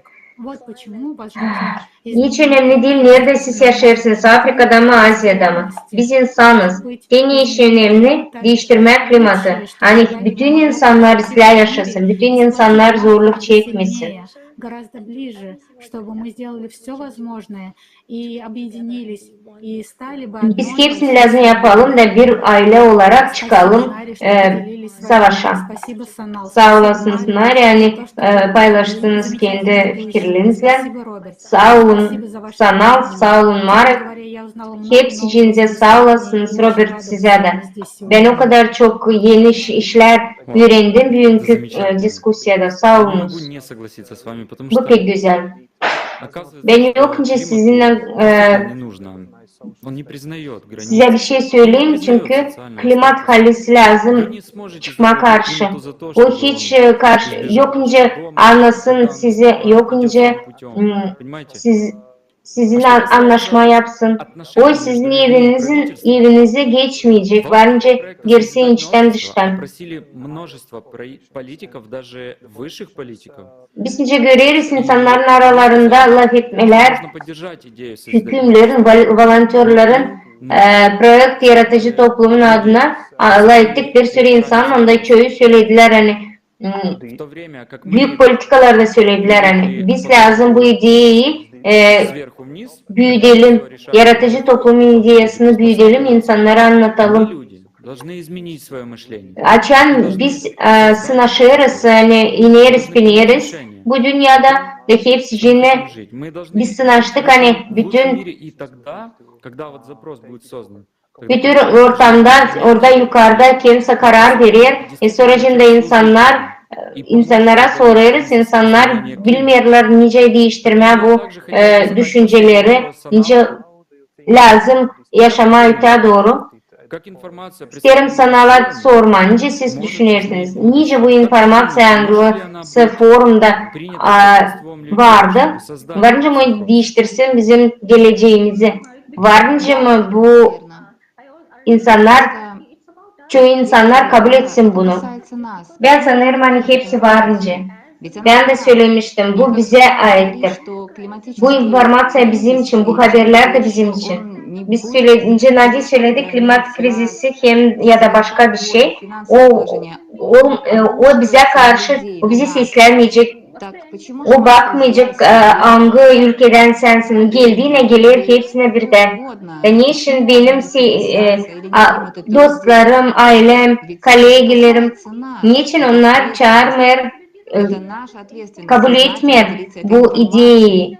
Hiç önemli diil, neredä siz yaşêêrsınız, Afrikada mı, Aziyada mı. Biz insanız. Te ne işä önemli diiştirmää klimatı? Ani bütün insannar islää yaşasın, bütün insannar zorluk çekmesin. Biz hepsini lääzım yapalım da bir aylä olarak çıkalım savaşa. Saa olasınız, Nari, ani paylaştınız kendi fikirlerinizlän. Saa olun, Sanal, saa olun, Marek. Hepsicinizä saa olasınız, Robert, sizä dä. Bän o kadar çok eni işlär üürendim büünkü diskusiyada. Saa olunuz. Bu pek gözäl. Bän yokunca sizinnän sizä bir şey söleyim, çünkü klimat halisi lääzım çıkmaa karşı. O hiç karşı, yokunca annasın sizi, yokunca siz sizinnän annaşma yapsın. O sizin evinizin, evinizä geçmeyecek, varınca girsin içtän dıştan. Biz nicä göreriz, insannarın aralarında lafetmelär, hükümlerin, proekt yaratıcı toplumun adına lafettik bir sürü insan, onda çoyu söledilär, ani büük politikalarda söledilär, ani biz lääzım bu ideyayı büüdelim, yaratıcı toplumun ideyasını büüdelim, insannara annadalım. Açan biz sınaşêrız, ani ineriz, bineriz bu dünnedä, da hepsicinä biz sınaştık, ani bütün bütün ortamda, orada yukarda kimsä karar verer, e, sonracında insannar, insannara sorêrız, insannar bilmeerlär, nicä diiştirmää bu düşünceleri, nicä lääzım yaşamaa ötää dooru. İsteerim Sanala sormaa, nicä siz düşünersiniz, nicä bu informaţiya, angısı forumda vardı, varınca mı diiştirsin bizim gelecämizi, varınca mı bu insannar, çoyu insannar kabul etsin bunu. Bän sanêrım, ani hepsi varınca. Bän dä sölemiştim, bu bizä aittir. Bu informaţiya bizim için, bu haberlär dä bizim için. Biz söle-, nicä Nadi söledi, klimat krizisi hem ya da başka bir şey. O, o, e, o bizä karşı, o bizi seslämeyecek. O bakmayacek, e, angı ülkedän sän, sän geldiin, geler hepsinä birdän. Da neçin benim se-, e, a, dostlarım, aylem, kollegelerim, neçin onnar çaarmêêr, e, kabul etmeer bu ideyayı?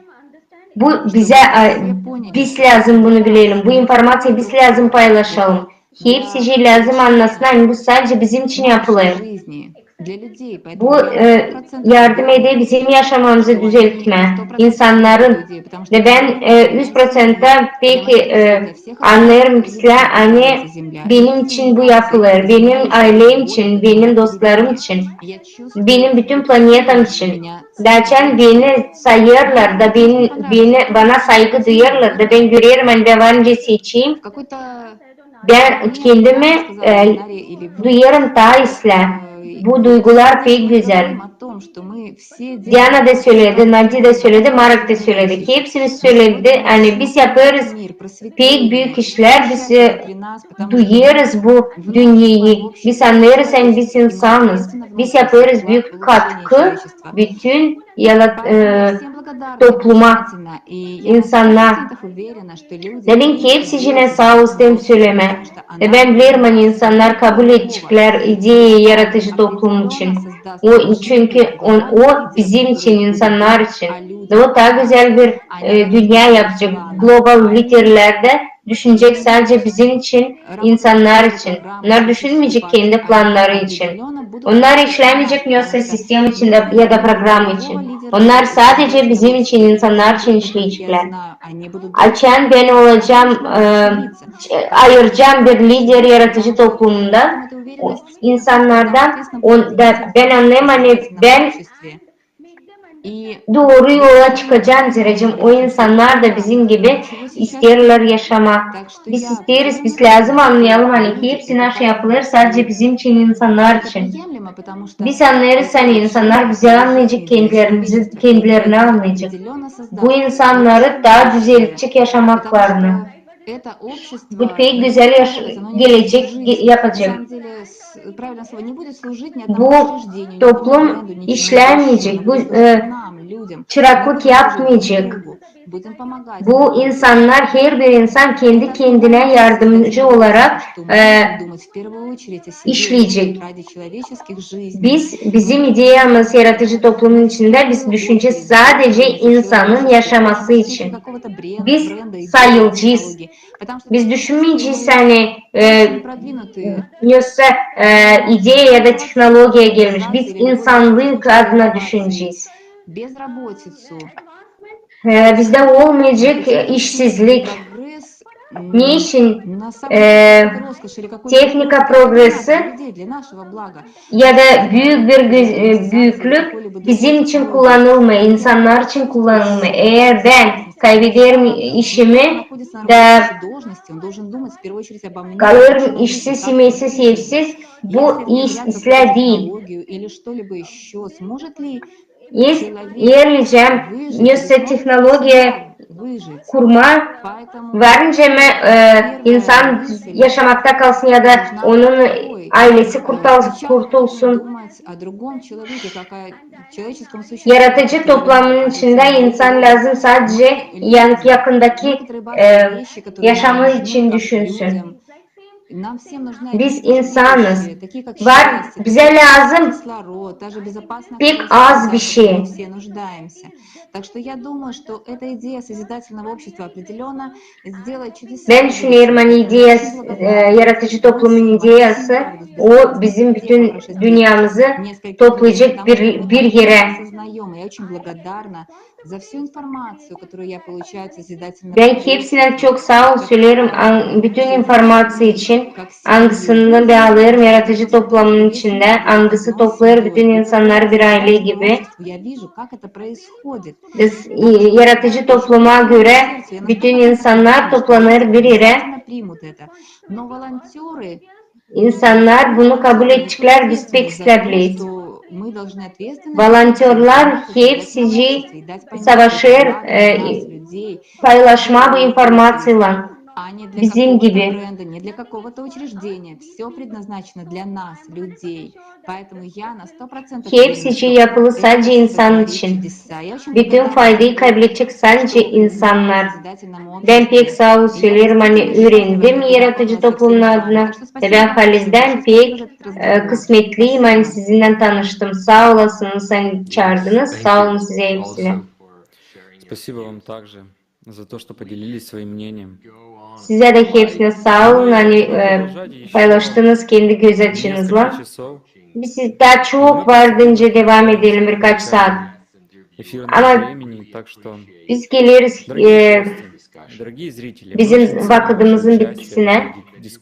Bu bizä, e, biz lääzım bunu bilelim. Bu informaţiyayı biz lääzım paylaşalım. Hepsicii lääzım annasın, ani bu sadecä bizim için yapılêr. Bu, e, yardım eder bizim yaşamamızı düzeltmää, insannarın. Da bän, e, üz proţentä pek, e, annêêrım islää, ani benim için bu yapılêr, benim aylem için, benim dostlarım için, benim bütün planetam için. Da açan beni sayêrlar, da beni, beni, bana saygı duyêrlar, da bän görerim, ani bän varınca seçeyim, bän kendimi, e, duyêrım taa islää. Bu duygular pek gözäl. Diana da söledi, Nadi da söledi, Marek da söledi. Hepsimiz söledi, ani biz yapêrız pek büük işlär, biz, e, duyêrız bu dünneyi, biz annêêrız, ani biz insanız. Biz yapêrız büük katkı bütün yarat-, e, topluma, insannar. Da bän hepsicinä saa isteerim sölemää. Da bän bilerim, ani insannar kabul edeceklär ideyayı yaratıcı toplum için. O, çünkü on, o bizim için, insannar için. Da o taa gözäl bir, e, dünnä yapacek. Global liderlär dä düşünecek sadecä bizim için, insannar için. Onnar düşünmeyecek kendi plannarı için. Onnar işlämeyecek nesoy sistema için da, ya da programa için. Onnar sadecä bizim için, insannar için işleyeceklär. Açan bän olacam, e, ayıracam bir lider yaratıcı toplumunda, o, insannardan, on, da, bän annêêrım, ani bän dooru yola çıkacam, zerä o insannar da bizim gibi isteerlär yaşamaa. Biz isteeriz, biz lääzım annayalım, ani hepsi naşey yapılêr sadecä bizim için, insannar için. Biz annêêrız, ani insannar bizi annayacek, kendilerimizi, kendilerini annayacek. Bu insannarı taa düzeltecek yaşamaklarını. Bu pek gözäl yaş-, gelecek ge-, yapacek. Bu toplum işlämeyecek, bu, e, çıraklık yapmayacek. Bu insannar, herbir insan kendi-kendinä yardımcı olarak, e, işleyecek. Biz, bizim ideyamız yaratıcı toplumun içindä, biz düşünecez sadece insanın yaşaması için. Biz sayılacez. Biz düşünmeyecez, ani, e, yoksa, e, ideya ya da tehnologiya gelmiş. Biz insannık adına düşünecez. E, bizdä olmayacek, e, işsizlik. Neçin, e, tehnika progresi ya da büük bir gü-, e, büüklük bizim için kullanılmêêr, insannar için kullanılmêêr. Eer bän kaybederim işimi da kalêrım işsiz, imeesiz, evsiz, bu iş islää diil. Biz erleyecez, yoksa tehnologiya kurmaa, var nicä, e, insan yaşamakta kalsın ya da onun aylesi kurtal-, kurtulsun. Yaratıcı toplumun içindä insan lääzım sadece yan-, yakındakı, e, yaşamı için düşünsün. Biz insanız. Var, bizä lääzım pek az bir şey. Bän düşünerim, ani ideya, e, yaratıcı toplumun ideyası, o bizim bütün dünnemizi toplayacek bir, bir erä. Bän hepsinä çok saa ol söleerim, an-, bütün informaţiya için, angısını bän alêrım yaratıcı toplumun içindä, angısı toplêêr bütün insannarı bir aylä gibi. Biz, e, yaratıcı topluma görä bütün insannar toplanêr bir erä. İnsannar bunu kabul edeceklär, biz pek islää bileyiz. Volontörlar hepsicii savaşêr, e, paylaşmaa bu informaţiyaylan bizim gibi. Hepsicii yapılı sadece insan için. Bütün faydayı kaybedecek sadece insannar. Bän pek saa ol söleerim, ani üürendim yaratıcı toplumun adına. Bän halizdän pek, e, kısmetliyim, ani sizinnän tanıştım. Saa olasınız, ani çaardınız. Saa olun sizä hepsinä. Sizä dä hepsinä saa olun, ani, e, paylaştınız kendi göz açınızlan. Biz taa çok var deyni devam edelim birkaç saat. Ama biz geleriz, e, bizim vakıdımızın bitkisinä.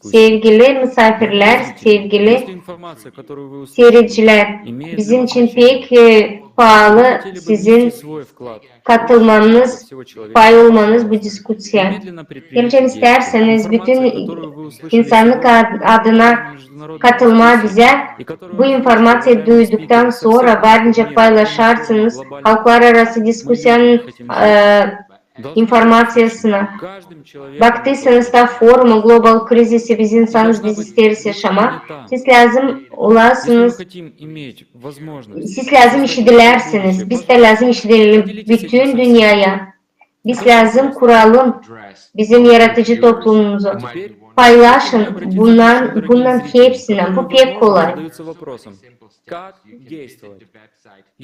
Sevgili musaafirlär, sevgili siiredicilär, bizim için pek, e, paalı sizin katılmanız, pay olmanız bu diskuţiyaya. Herçän istärseniz bütün insannık ad-, adına katılmaa bizä, bu informaţiyayı duyduktan sora var nicä paylaşarsınız, halklararası diskuţiyanın, e, informaţiyasını. Baktıysanız da forumu, global krizisi, biz insanız, biz isteeriz yaşamaa. Siz lääzım olasınız, siz lääzım işidilärsiniz, biz dä lääzım işidilelim bütün dünneyä. Biz lääzım kuralım bizim yaratıcı toplumumuzu. Paylaşın bundan, bundan hepsinä, bu pek kolay.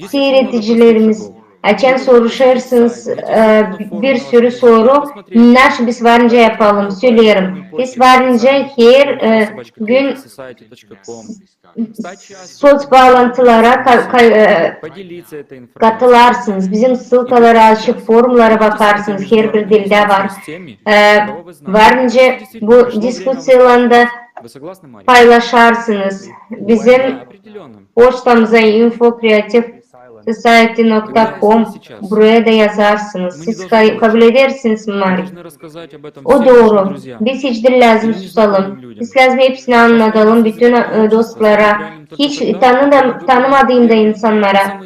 Siiredicilerimiz, açan soruşêrsınız, e, bir sürü soru, naşı biz var nicä yapalım, söleerim. Biz var nicä her, e, gün soţ baalantılara ka-, ka-, e, katılarsınız. Bizim ssılkaları açık, forumlara bakarsınız, herbir dildä var. E, var nicä bu diskuţiyalarda paylaşarsınız. Bizim poçtamıza info kreativ society nokta com, buraya da yazarsınız. Siz ka- kabul edersiniz mi, Mari? O dooru. Biz hiç diil lääzım susalım. Biz lääzım hepsinä annadalım, bütün e, dostlara, hiç tanı- tanımadığım da insannara.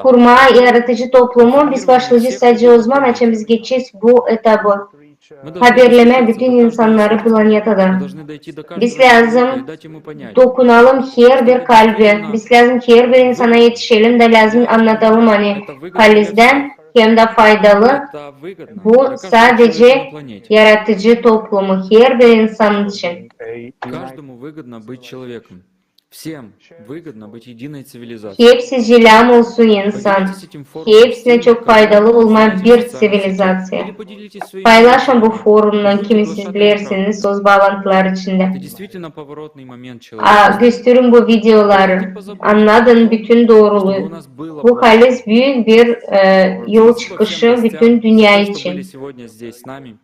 Kurmaa yaratıcı toplumu biz başlayacez sadecä o zaman, açan biz geçecez bu etabı. Haberlemää bütün insannarı planetada. Biz lääzım dokunalım herbir kalbä. Biz lääzım herbir insana etişelim da lääzım annadalım, ani halizdän hem dä faydalı bu sadecä yaratıcı toplumu herbir insan için. Каждому выгодно быть человеком. Всем выгодно быть единой цивилизацией. Hepsi jilääm olsun insan. Hepsinä çok faydalı olmaa bir ţivilizaţiya. Paylaşın bu forumdan, kimi siz bilersiniz, söz baalantıları içindä. Это действительно поворотный момент A, человека. gösterin bu videoları. Annadın bütün dooruluu. Bu haliz büük bir e, yol çıkışı bütün dünnä için.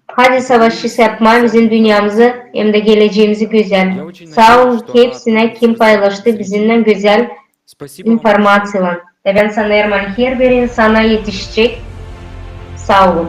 Hadi savaş yapmaa bizim dünnämizi hem dä gelecämizi gözäl. Saa olun hepsinä, kim paylaştı bizimnän gözäl informaţiyalan. Da bän sanêrım, ani herbir insana etişecek. Saa olun.